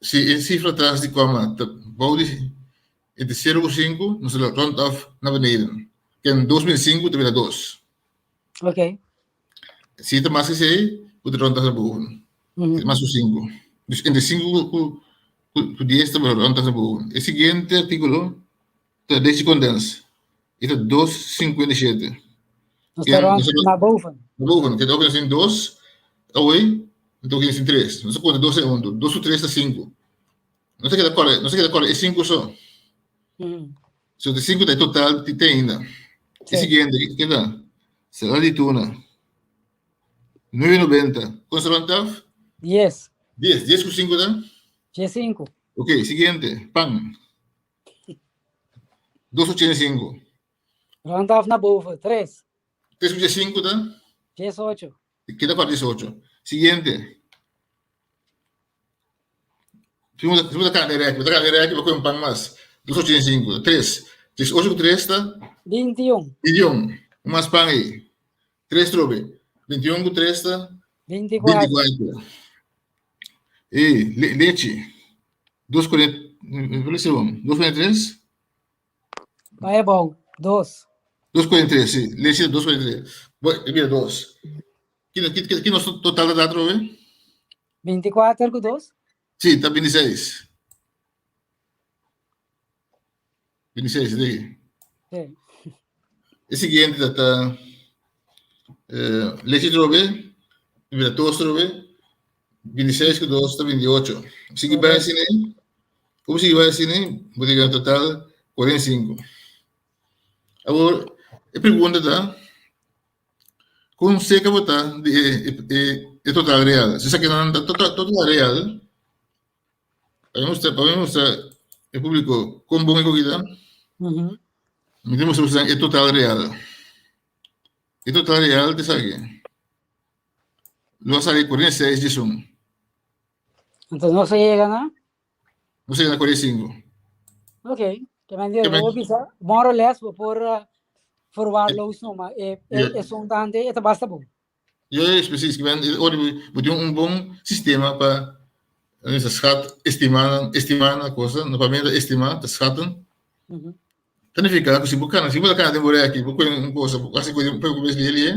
Si e cifra tras di komma ta bou di entre 0 ku 5, nos ta rond af na beneden. Ken 2005 ta bira 2. Ok. Si ta mas ke esei, bo ta rond af na boven. Mas ku 5. Dus entre 5 ku ku 10 ta rond af na boven. E siguiente artíkulo Ta deci condens. E ta dos 57. Nos ta rond na boven. Na boven. Keda ook sin dos. Away. Anto ook sin tres. Nos ta konta dos en huntu. Dos ku tres ta sinku. Nos ta keda kòrda, nos ta keda kòrda e sinku so. So de sinku ta e total ti te ainda. E siguiente, ke ta? Salada di tuna. 9,90. Kon sa rond af? Dies. Dies. Dies ku sinku ta? 15. Ok, siguiente. Pan. 2,85. Rond af naar boven. 3. 3,5 ta? 18. Keda pa 18. Siguiente. Si bo ta kanda e rèki, bo ta kanda e rèki, bo kohe un pan mas. 2,85. 3. 18 ku 3 ta? 21. 21. Un mas pan ei. 3 trobe. 21 ku 3 ta? 24. 24. E lechi. 2,40, 2,43? Vai abou, 2. 2,43, si. Lechi 2,43. Bo, e bira 2. Ki, ki, ki, ki nos total ta da atrobe? 24 ku 2? Si, ta 26. 26, di. Si. E siguiente ta ta eh, lechi trobe, bira 2 trobe. 26 ku 2 ta 28. Sigui bai asina ei, ku bo sigui bai asina ei, bo ta yega na total 45. Awor, e pregunta ta, kon serka bo ta di e e e total real? Si esaki nan ta total total real, pa mi mustra pa mi mustra e públiko kon bon e koki ta, mi ta mustra boso e total real. E total real ta esaki. Lo a sali 46 diesun. Entonces no se llega na? No se llega na 45. Ok. Ke men dier, bo bisa, more or less, bo por uh, verwaarloos no, maar e, e, yeah. e son tante, e ta basta bon. Ja, ja, precies. Ik ben, bo tin un bon sistema pa schat, estimar, estimar na cosa, no pa mim estimar, te schatten. Ta nifiká ku si bo kana, si bo ta kana den bo rèki, bo kohe un kosa, bo hasi kohe un poko bes di heli,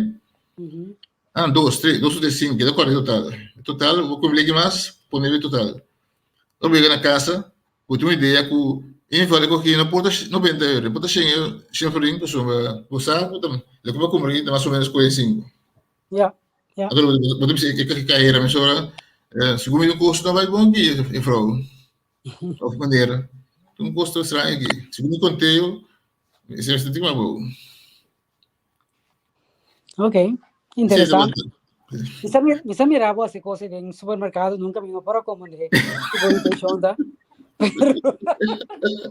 ah, dos, tres, dos o tres, sinku, keda kòrda e total. E total, bo kohe un mas, pone e total. Ora bo yega na kasa, bo tin un idea ku e inval e kohe no por ta nobenta euro, e por ta shen euro, shen florin, pasobra bo sa ku ta loke bo a kumpra aki ta mas o ménos kohe sinku. Ya, ya. Anto bo ta bisa e kahera mesora, segun mi kosto no bai bon aki, e frou. Of manera, un costo extraño aquí. Según mi conteo, ese es el tema bou. Ok, interesante. Mi sa mira bo hace cosa den supermercado, nunca mi no por a comprende bo intención ta. Pero,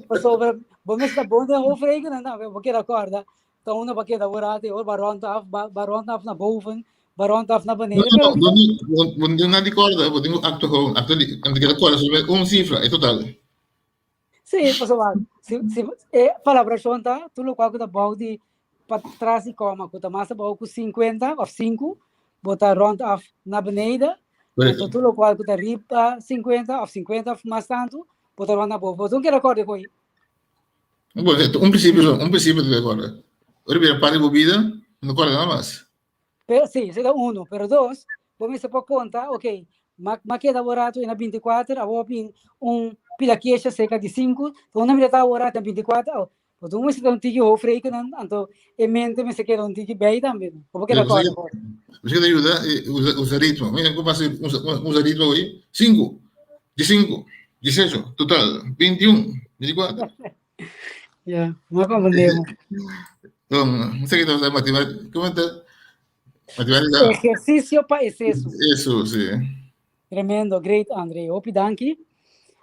pasobra, bo mes ta bon den hoofdrekenen, dan, bo keda acorda. Ta uno pa keda burato, e ba rond af, ba, ba rond af naar boven, ba rond af naar beneden. No, no, no, no, no, no, di corda, bo tin acto gewoon, acto di, anto keda corda solamente un cifra, e total. Sí, pasobra, si, si, e palabracion ta, tur locual cu ta bou di, pa tras di coma, cu ta mas abou cu 50 of 5, bo ta rond af naar beneden. Correcto. Anto tur locual cu ta riba 50 of 50 of mas tanto, bo ta rond naar boven. Bo ta un keda corda cu Bueno, un principio so, un principio te acorda. Ora bira parte de bo vida, no acorda nada mas. Pero, sí, ese ta uno. Pero dos, bo mester por conta, ok, ma, ma keda bo rato na 24, abo bin un pila kecha cerca di 5, una mira ta bo rato na 24, oh, bo un mester ta un tiki hoofdrekenen, anto e mente mester keda un tiki bij tambe. Bo por keda corda bo. Você te ayuda, eh, usa, usa ritmo. Mira, como pasa, usa, usa ritmo hoy. 5, 15, 18, total, 21, 24. Ja, maar comprendemos. Um, no sé qué te matemática. ¿Cómo está? Matemática. Ejercicio pa exceso. Eso, sí. Tremendo, great, André. Hopi danki.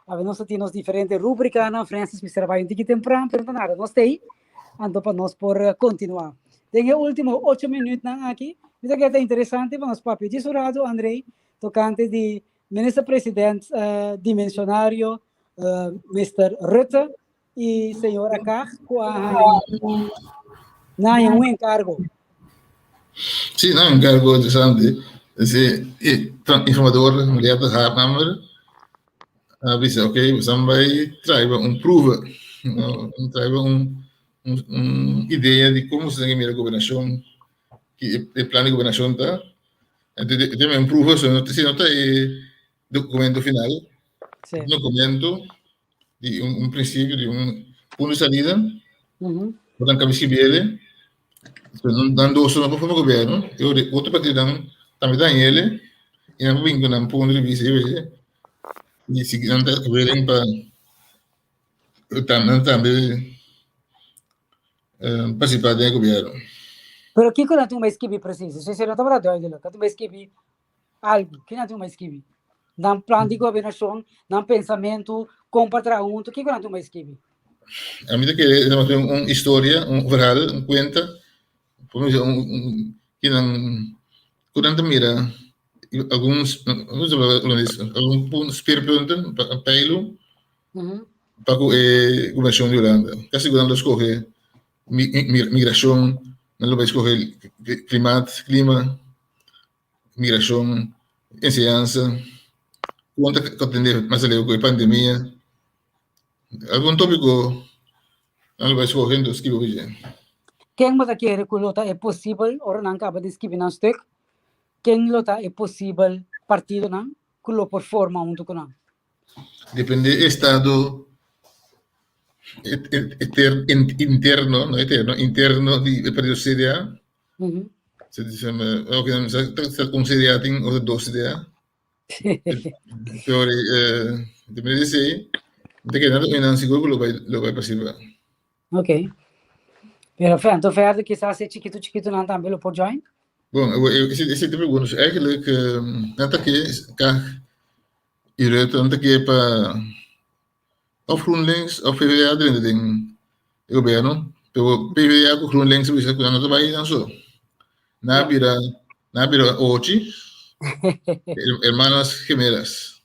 A ver, nos tin nos diferente rubrica na Francis Mr. Vai un tiki tempran, pero no nada, nos tei. Anto pa nos por eh, continua. Den e último 8 minuut nan aki, mi ta keda interesante pa nos papia djis un rato, André, tocante di Minister-president uh, dimensionario uh, Mr. Rutte y señora Kaag ku a na un encargo. Sí, na un encargo interesante. Sí, informador Marietta Haarnamer a bisa, ok, we bai trae un proeve, trae un, un, un idea di como se mira gobernación, que e plan de gobernación ta. Entonces, tem un proeve, so no, si no ta e documento final, Sí. un documento di un, un principio, di un punto de salida, -huh. Dan kami ele, dan dos no por forma governo, e otro partido dan tambe dan ele, e nan bin ku nan punto de vista, e si nan ta willing pa nan tambe participar den gobierno. Pero kiko nan tin skibi precies? Esei no tabata duidelijk. Nan tin skibi algo. Kiko nan tin skibi? Nan plan di gobernashon, nan pensamentu, kon pa traha huntu, kiko nan tin skibi? Ami ta kere un historia, un verhaal, un kuenta, un, un, kinan, ku nan ta mira algun, algun punto, speerpunten, pijlen, pa ku e gobernashon di Hulanda. Kasi ku nan lo skohe migrashon, nan lo bai skohe klimaat, klima, migrashon, enseñansa, kon ta atende mas aleu ku e pandemia. Algun tópiko nan lo bai skohe enton skibi hopi dje. Ken bo ta kere ku lo ta e posibel ora nan kaba di skibi nan stuk? Ken lo ta e posibel partidonan ku lo por forma huntu ku nan? Depende e estado interno, no eterno, interno di e partido CDA. Se dice, un CDA tin otro dos CDA. Sorry, eh, de me dice, de que nada nan sigur lo bai lo bai participar. Ok. Pero fe, anto verder quizás e chiquito chiquito nan tambe lo por join? Bon, ese ese te pregunto, dus eigenlijk um, nan ta ke kag i Rutte nan ta ke pa of GroenLinks of PvdA drenta den e gobierno, pero PvdA ku GroenLinks bisa ku nan no ta bai nan so. Nan a bira nan a bira ochi hermanas gemelas.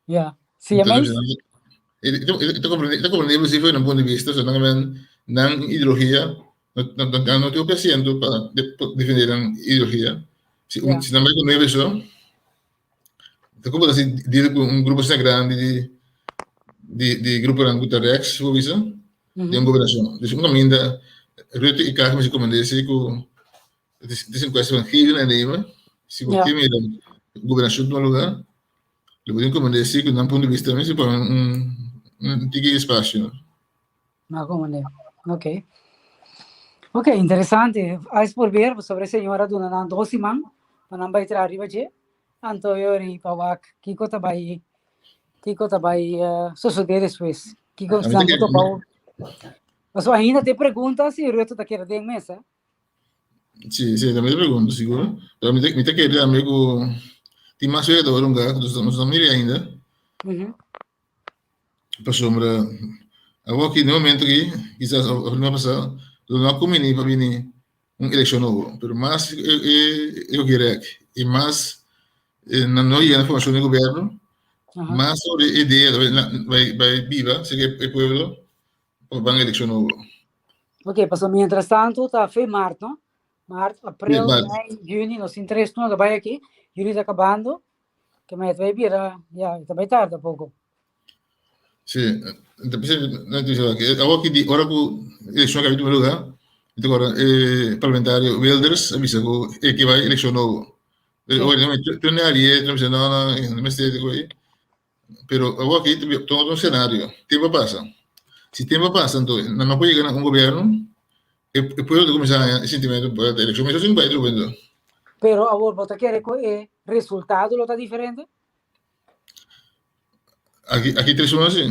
Ja, siamese. E ta comprendibel si for nan punto di vista, so nan men nan ideologia no nan no tin hopi asiento pa defende nan ideologia. Si un si nan bai ku nuebe so Ta como ta si deal cu un grupo asina grandi di di di gruponan cu ta rechts, bo bisa, den un gobernacion. Dus un caminda Rutte y Kaag mester comprende si cu het is het is een kwestie van geven en nemen. Si bo ke mira gobernacion tuma lugar, lo bo tin comprende si cu nan punto di bista mester pone un un tiki espacio. Ma comprende. Ok. Ok, interesante. Ais por ver sobre señora duna nan dos siman pa nan bai traha riba dje. Anto yori pa wak kiko ta bai kiko ta bai uh, sosode despues. Kiko A mi nan ta por topa. Paso ainda te pregunta si Rutte ta keda den mesa. Sí, sí, también te pregunto, seguro. Pero mi te, mi te kere tambe ku tin mas wega ta hunga, nos nos no mira ainda. Pasobra awor aki, den momento aki, kisas of luna pasá, lo no a kumbiní pa bini un elekshon nobo. Pero mas e e e hopi rèk i mas nan no yega na formashon di gobièrnu, mas sobre e idea ta bai bai biba serka e pueblo pa ban elekshon nobo. Ok, pasobra mientras tanto ta fe mart, no? Mart, aprel, mei, juni, nos tin tres luna ta bai aki, juni ta kabando, Ke ma e ta bai bira, ya, e ta bai tarda poko. Sí, ta pensé, no te digo, que awor ki di ora ku elekshon kabi tuma lugar, mi ta acorda e parlamentario Wilders a bisa ku e ke bai elekshon nobo. Pero ora no tu ne harie, tu bisa no no, no mester di koi. Pero awor aki ta otro scenario, tempo a pasa. Si tempo a pasa anto nan no por yega na un gobierno, e e pueblo ta kuminsá haña e sintimentu pa e elekshon mester sin bai trobe anto. Pero awor bo ta kere ku e resultado lo ta diferente? Aki aki tres luna si.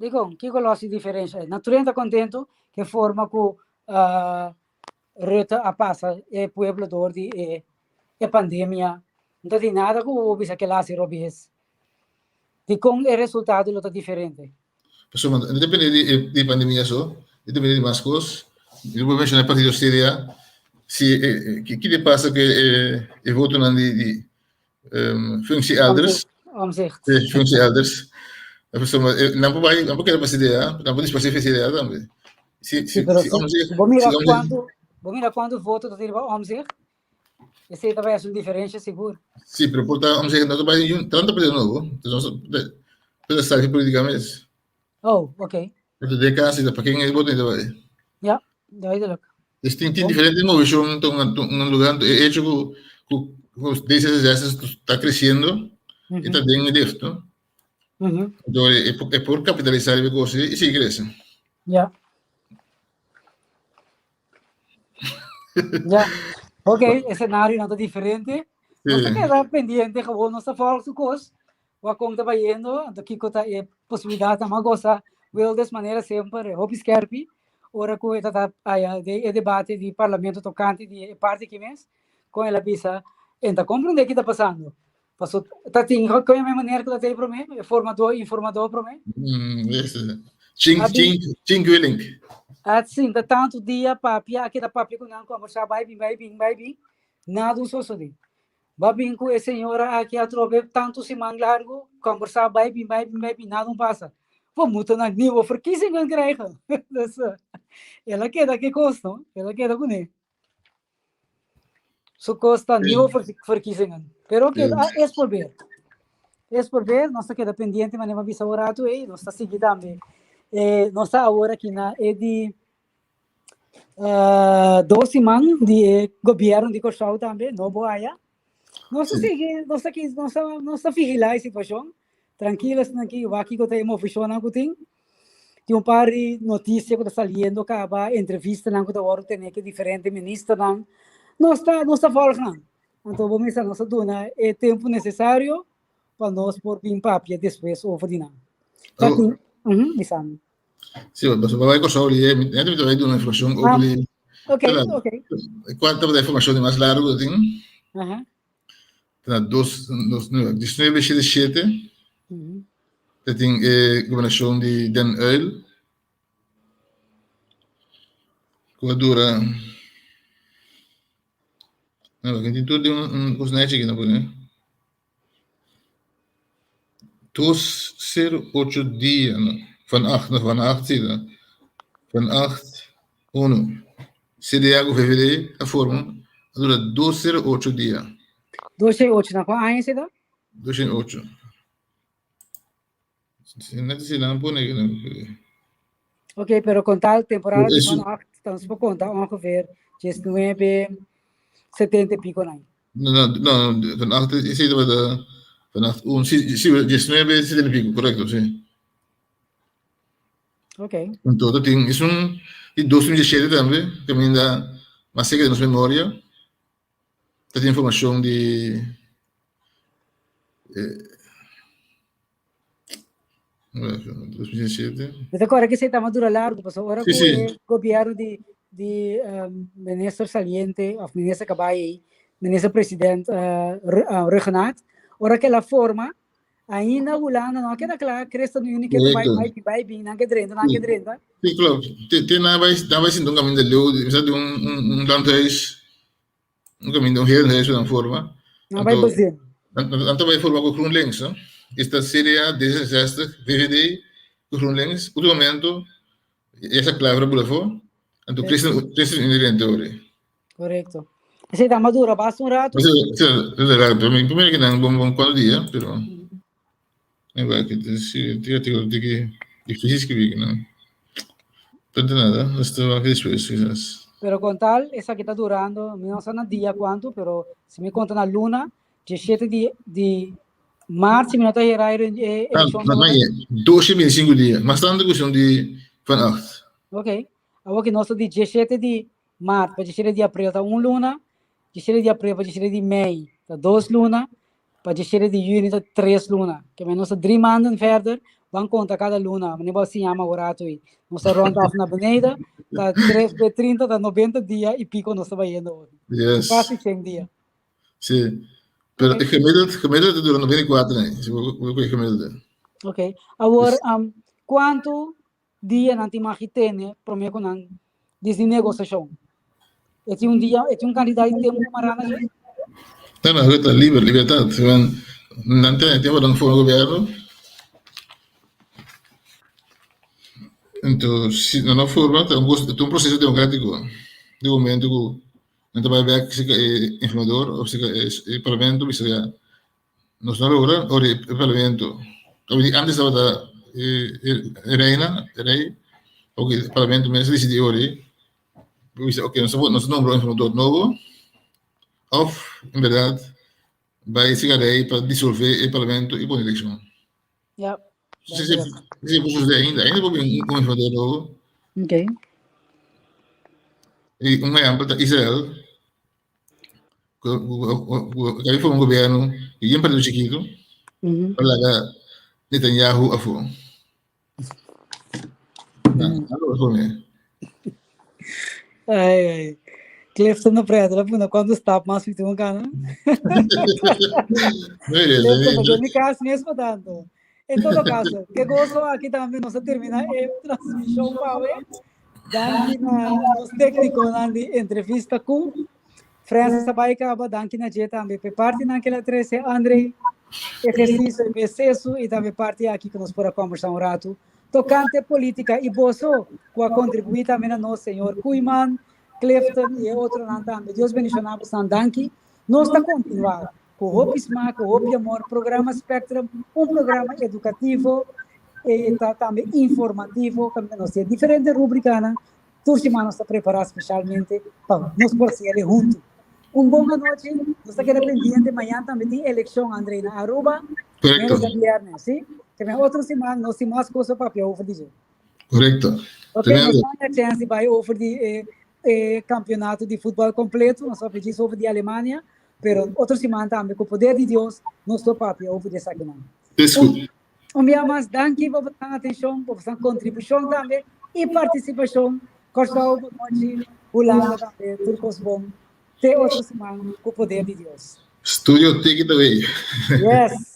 Dikon? Kiko lo hasi diferensha? Nan ta kontentu ku e forma ku Rutte a pasa e pueblo dor di e e pandemia. No ta tin nada ku bo bisa kila hasi robes. Dikon e resultado lo ta diferente? Pasobra no ta depende di e pandemia so, ta depende di mas kos. Mi por menshoná e partido CDA, si ki ta pasa ku e votonan di di functie elders? Omtzigt. Functie elders. Pasobra nan por bai, nan por keda pa CDA, nan por disparse pa CDA tambe. Si si Omtzigt. Bo mira kuantu, bo mira kuantu voto ta tin riba Omtzigt? Esei ta bai hasi un diferensha sigur. Sí, pero por ta Omtzigt no ta bai tanto partido nobo. Pero sa política mes. Oh, ok. Pero de casi pa ken e voto ta bai. Ja, duidelijk. Dus tin tin diferente movishon ta un un lugar e hecho ku ku ku D66 ta creciendo e ta den e lift, no? Entonces e por capitalisar e cos y sigui crece. Ja. Ja. Ok, escenario no ta diferente. Nos ta keda pendiente gewoon, nos ta volg su cos. Wa kon ta bayendo, anto kiko ta e posibilidad nan. Ma gosa Wilders manera semper, hopi skerpi, ora ku e ta ta aya den e debate di parlamento tokante di e parti aki mes, kon el a bisa, en ta komprende ki ta pasando. Paso ta tin kon e manera ku ta tei prome, e formador informador prome. Yes. Chink, chink, chink Willink. A sinta tantu dia papia, a keda papia ku nan kombersá bai bin bai bin bai bin, nada un sosodé. Ba bin ku e señora aki atrobe tantu siman largu, kombersá bai bin bai bin bai bin, nada un pasa. We moeten een nieuwe verkiezingen krijgen. Dus el a keda ku e kos, no? El a keda kuné. Su kos ta nieuwe verkiezingen. Pero oké, es probeer. Es probeer, nos ta keda pendiente, manera mi a bisa un ratu ei, nos ta sigui tambe. Eh, nos ta awor aki na e di dos siman di e gobierno di Kòrsou tambe, nobo aya. Nos ta sigui, nos ta nos ta nos ta vigilá e situashon. Trankilo esnan aki, wak kiko ta e movishonnan ku tin. Tin un par di notisia ku ta saliendo kaba, entrevistanan ku ta wòrdu tene ku e diferente ministernan. Nos ta nos ta vòlg nan. Anto bo mester nos ta duna e tempu nesesario. pa nos por bin papia despues over di nan. Ta oh. tin, uh -huh, bisami. Sí, pasobra bai Kòrsou li, mi ta bai duna informashon over di Ok, ok. Kua tabata informashon di mas largu ku tin? Ta dos, dos, no, 19 shete shete. Ta tin e gobernashon di Den Uyl. Ku a dura No, tin tur di un kos nechi aki no pone. Dos sero ocho dia no van acht no van acht si ta van acht uno CDA ku VVD a forma a dura dos sero ocho dia. Dos sero ocho na kua aña esei ta? Dos sero ocho. Net si nan pone aki no. Ok, pero con tal temporada di van acht, dan por conta ongeveer 19, 70 y pico nan. No, no, no, van acht, esei tabata van acht un, si, si, 19, 70 y pico, correcto, si. Ok. Anto, ta tin, esun di 2017 tambe, caminda mas cerca di nos memoria, ta tin informacion di, eh, 2017. Mi ta corda que esei tama dura largo, pasobra ora cu e gobierno di di um, minister saliente of minister cabay ei, minister president uh, Rhuggenaath, ora que la forma, ainda Hulanda no a keda kla, ChristenUnie ke bai bai bai bin, nan ke drenta, nan ke drenta. Sí, klopt. Te, te na bai, na bai sinta un caminda leu, mi sa di un, un, un landhuis, un caminda, un herenhuis dan forma. Nan bai bezin. Nan bai forma ku GroenLinks, no? Esta CDA, D66, VVD, ku GroenLinks. Último momento, esa klaver a bula afó, anto Christen, ChristenUnie drenta ori. Correcto. Esei ta madura basta un rato. Sí, sí, es rato. Mi primero que nan bon bon cuatro dia, pero eh, que sí, tira tira tira difícil escribir, no. Pero nada, esto va que después quizás. Pero con tal, esaki ta durando, mi no sa na dia cuanto, pero si mi conta na luna, 17 di, di maart, si mi no ta hera e e Ah, eleccion no, no, 12 25 dia, mas tanto cuestión di van acht. Ok. Awor ki nos ta di 17 di Maart pa diesshete di april ta un luna, diesshete di april pa diesshete di mei ta dos luna, pa diesshete di juni ta tres luna. Ke men nos ta drie maanden verder, ban konta kada luna, mane bo a siña mi awor atu ei. Nos ta rond af na beneden, ta tres be trinta ta nobenta dia i piko nos ta bayendo awor. Yes. Kasi shen dia. Si. Pero e gemiddeld, gemiddeld ta dura 94 aña, si bo bo kohe gemiddelde. Ok. Awor, um, kuantu dia nan tin magi tene prome ku nan disdi negosiashon? E tin un dia, e tin un kantidat di tempu mará na dje? No, no, ta liber, libertad. Nan tene tempu nan forma gobierno. Entonces, si nan no forma, ta un, ta un proceso democrático. Di momento ku nan ta bai bek cerca e informador of cerca e parlamento bisa ya Nos no logra ora e parlamento. Antes tabata e reina, e rei, oke e parlamento mes a disidí ora ei, bisa oke nos nos nombra un informador nobo òf en bèrdat bai siga rei pa disolvé e parlamento i pone elekshon. Ja. Si si si por suceder ainda, ainda por bin un informador nobo. Okay. I un ehèmpel ta Israel. Ku forma un gobierno di yen partido chikitu pa laga Netanyahu afó. Ai, ai. Clifton no preta, la puna quando stap mas mi un cana. Clifton, porque mi casa mesmo tanto. En todo caso, que gozo aquí también nos termina e transmisión pa we. Danki na nos técniconan di entrevista ku Francis a bai kaba, danki na dje tambe p'e partinan ke el a trese, André, ehersisio i p'e sesu i tambe parti aki ku nos por a kòmbersá un ratu tokante polítika i boso ku a kontribuí tambe na nos, señor Koeiman, Clifton i e otronan tambe. Dios bendishoná bosnan, danki. Nos ta kontinuá ku hopi smak, ku hopi amor, programa Spectrum, un programa edukativo i ta tambe informativo, kaminda nos tin diferente rubrikanan. Tur siman nos ta prepará spesialmente pa nos por hasiel huntu. Un bon anochi, nos ta keda pendiente, mañan tambe tin elekshon, André, na Aruba, Korekto. Mero djabièrnè, si? Te men otro siman nos tin mas kos pa papia over di dje. Korekto. Ok, nos no haña chèns di bai over di e e kampionato di futbòl kompleto, nos papia djis over di Alemania. Pero otro siman tambe ku poder di Dios nos lo papia over di esakinan. Esku. Un bia mas danki pa boso atenshon, pa boso kontribushon tambe i partisipashon. Kòrsou, bon nochi, Hulanda tambe, tur kos bon. Te otro siman ku poder di Dios. Studio, take it away. Yes.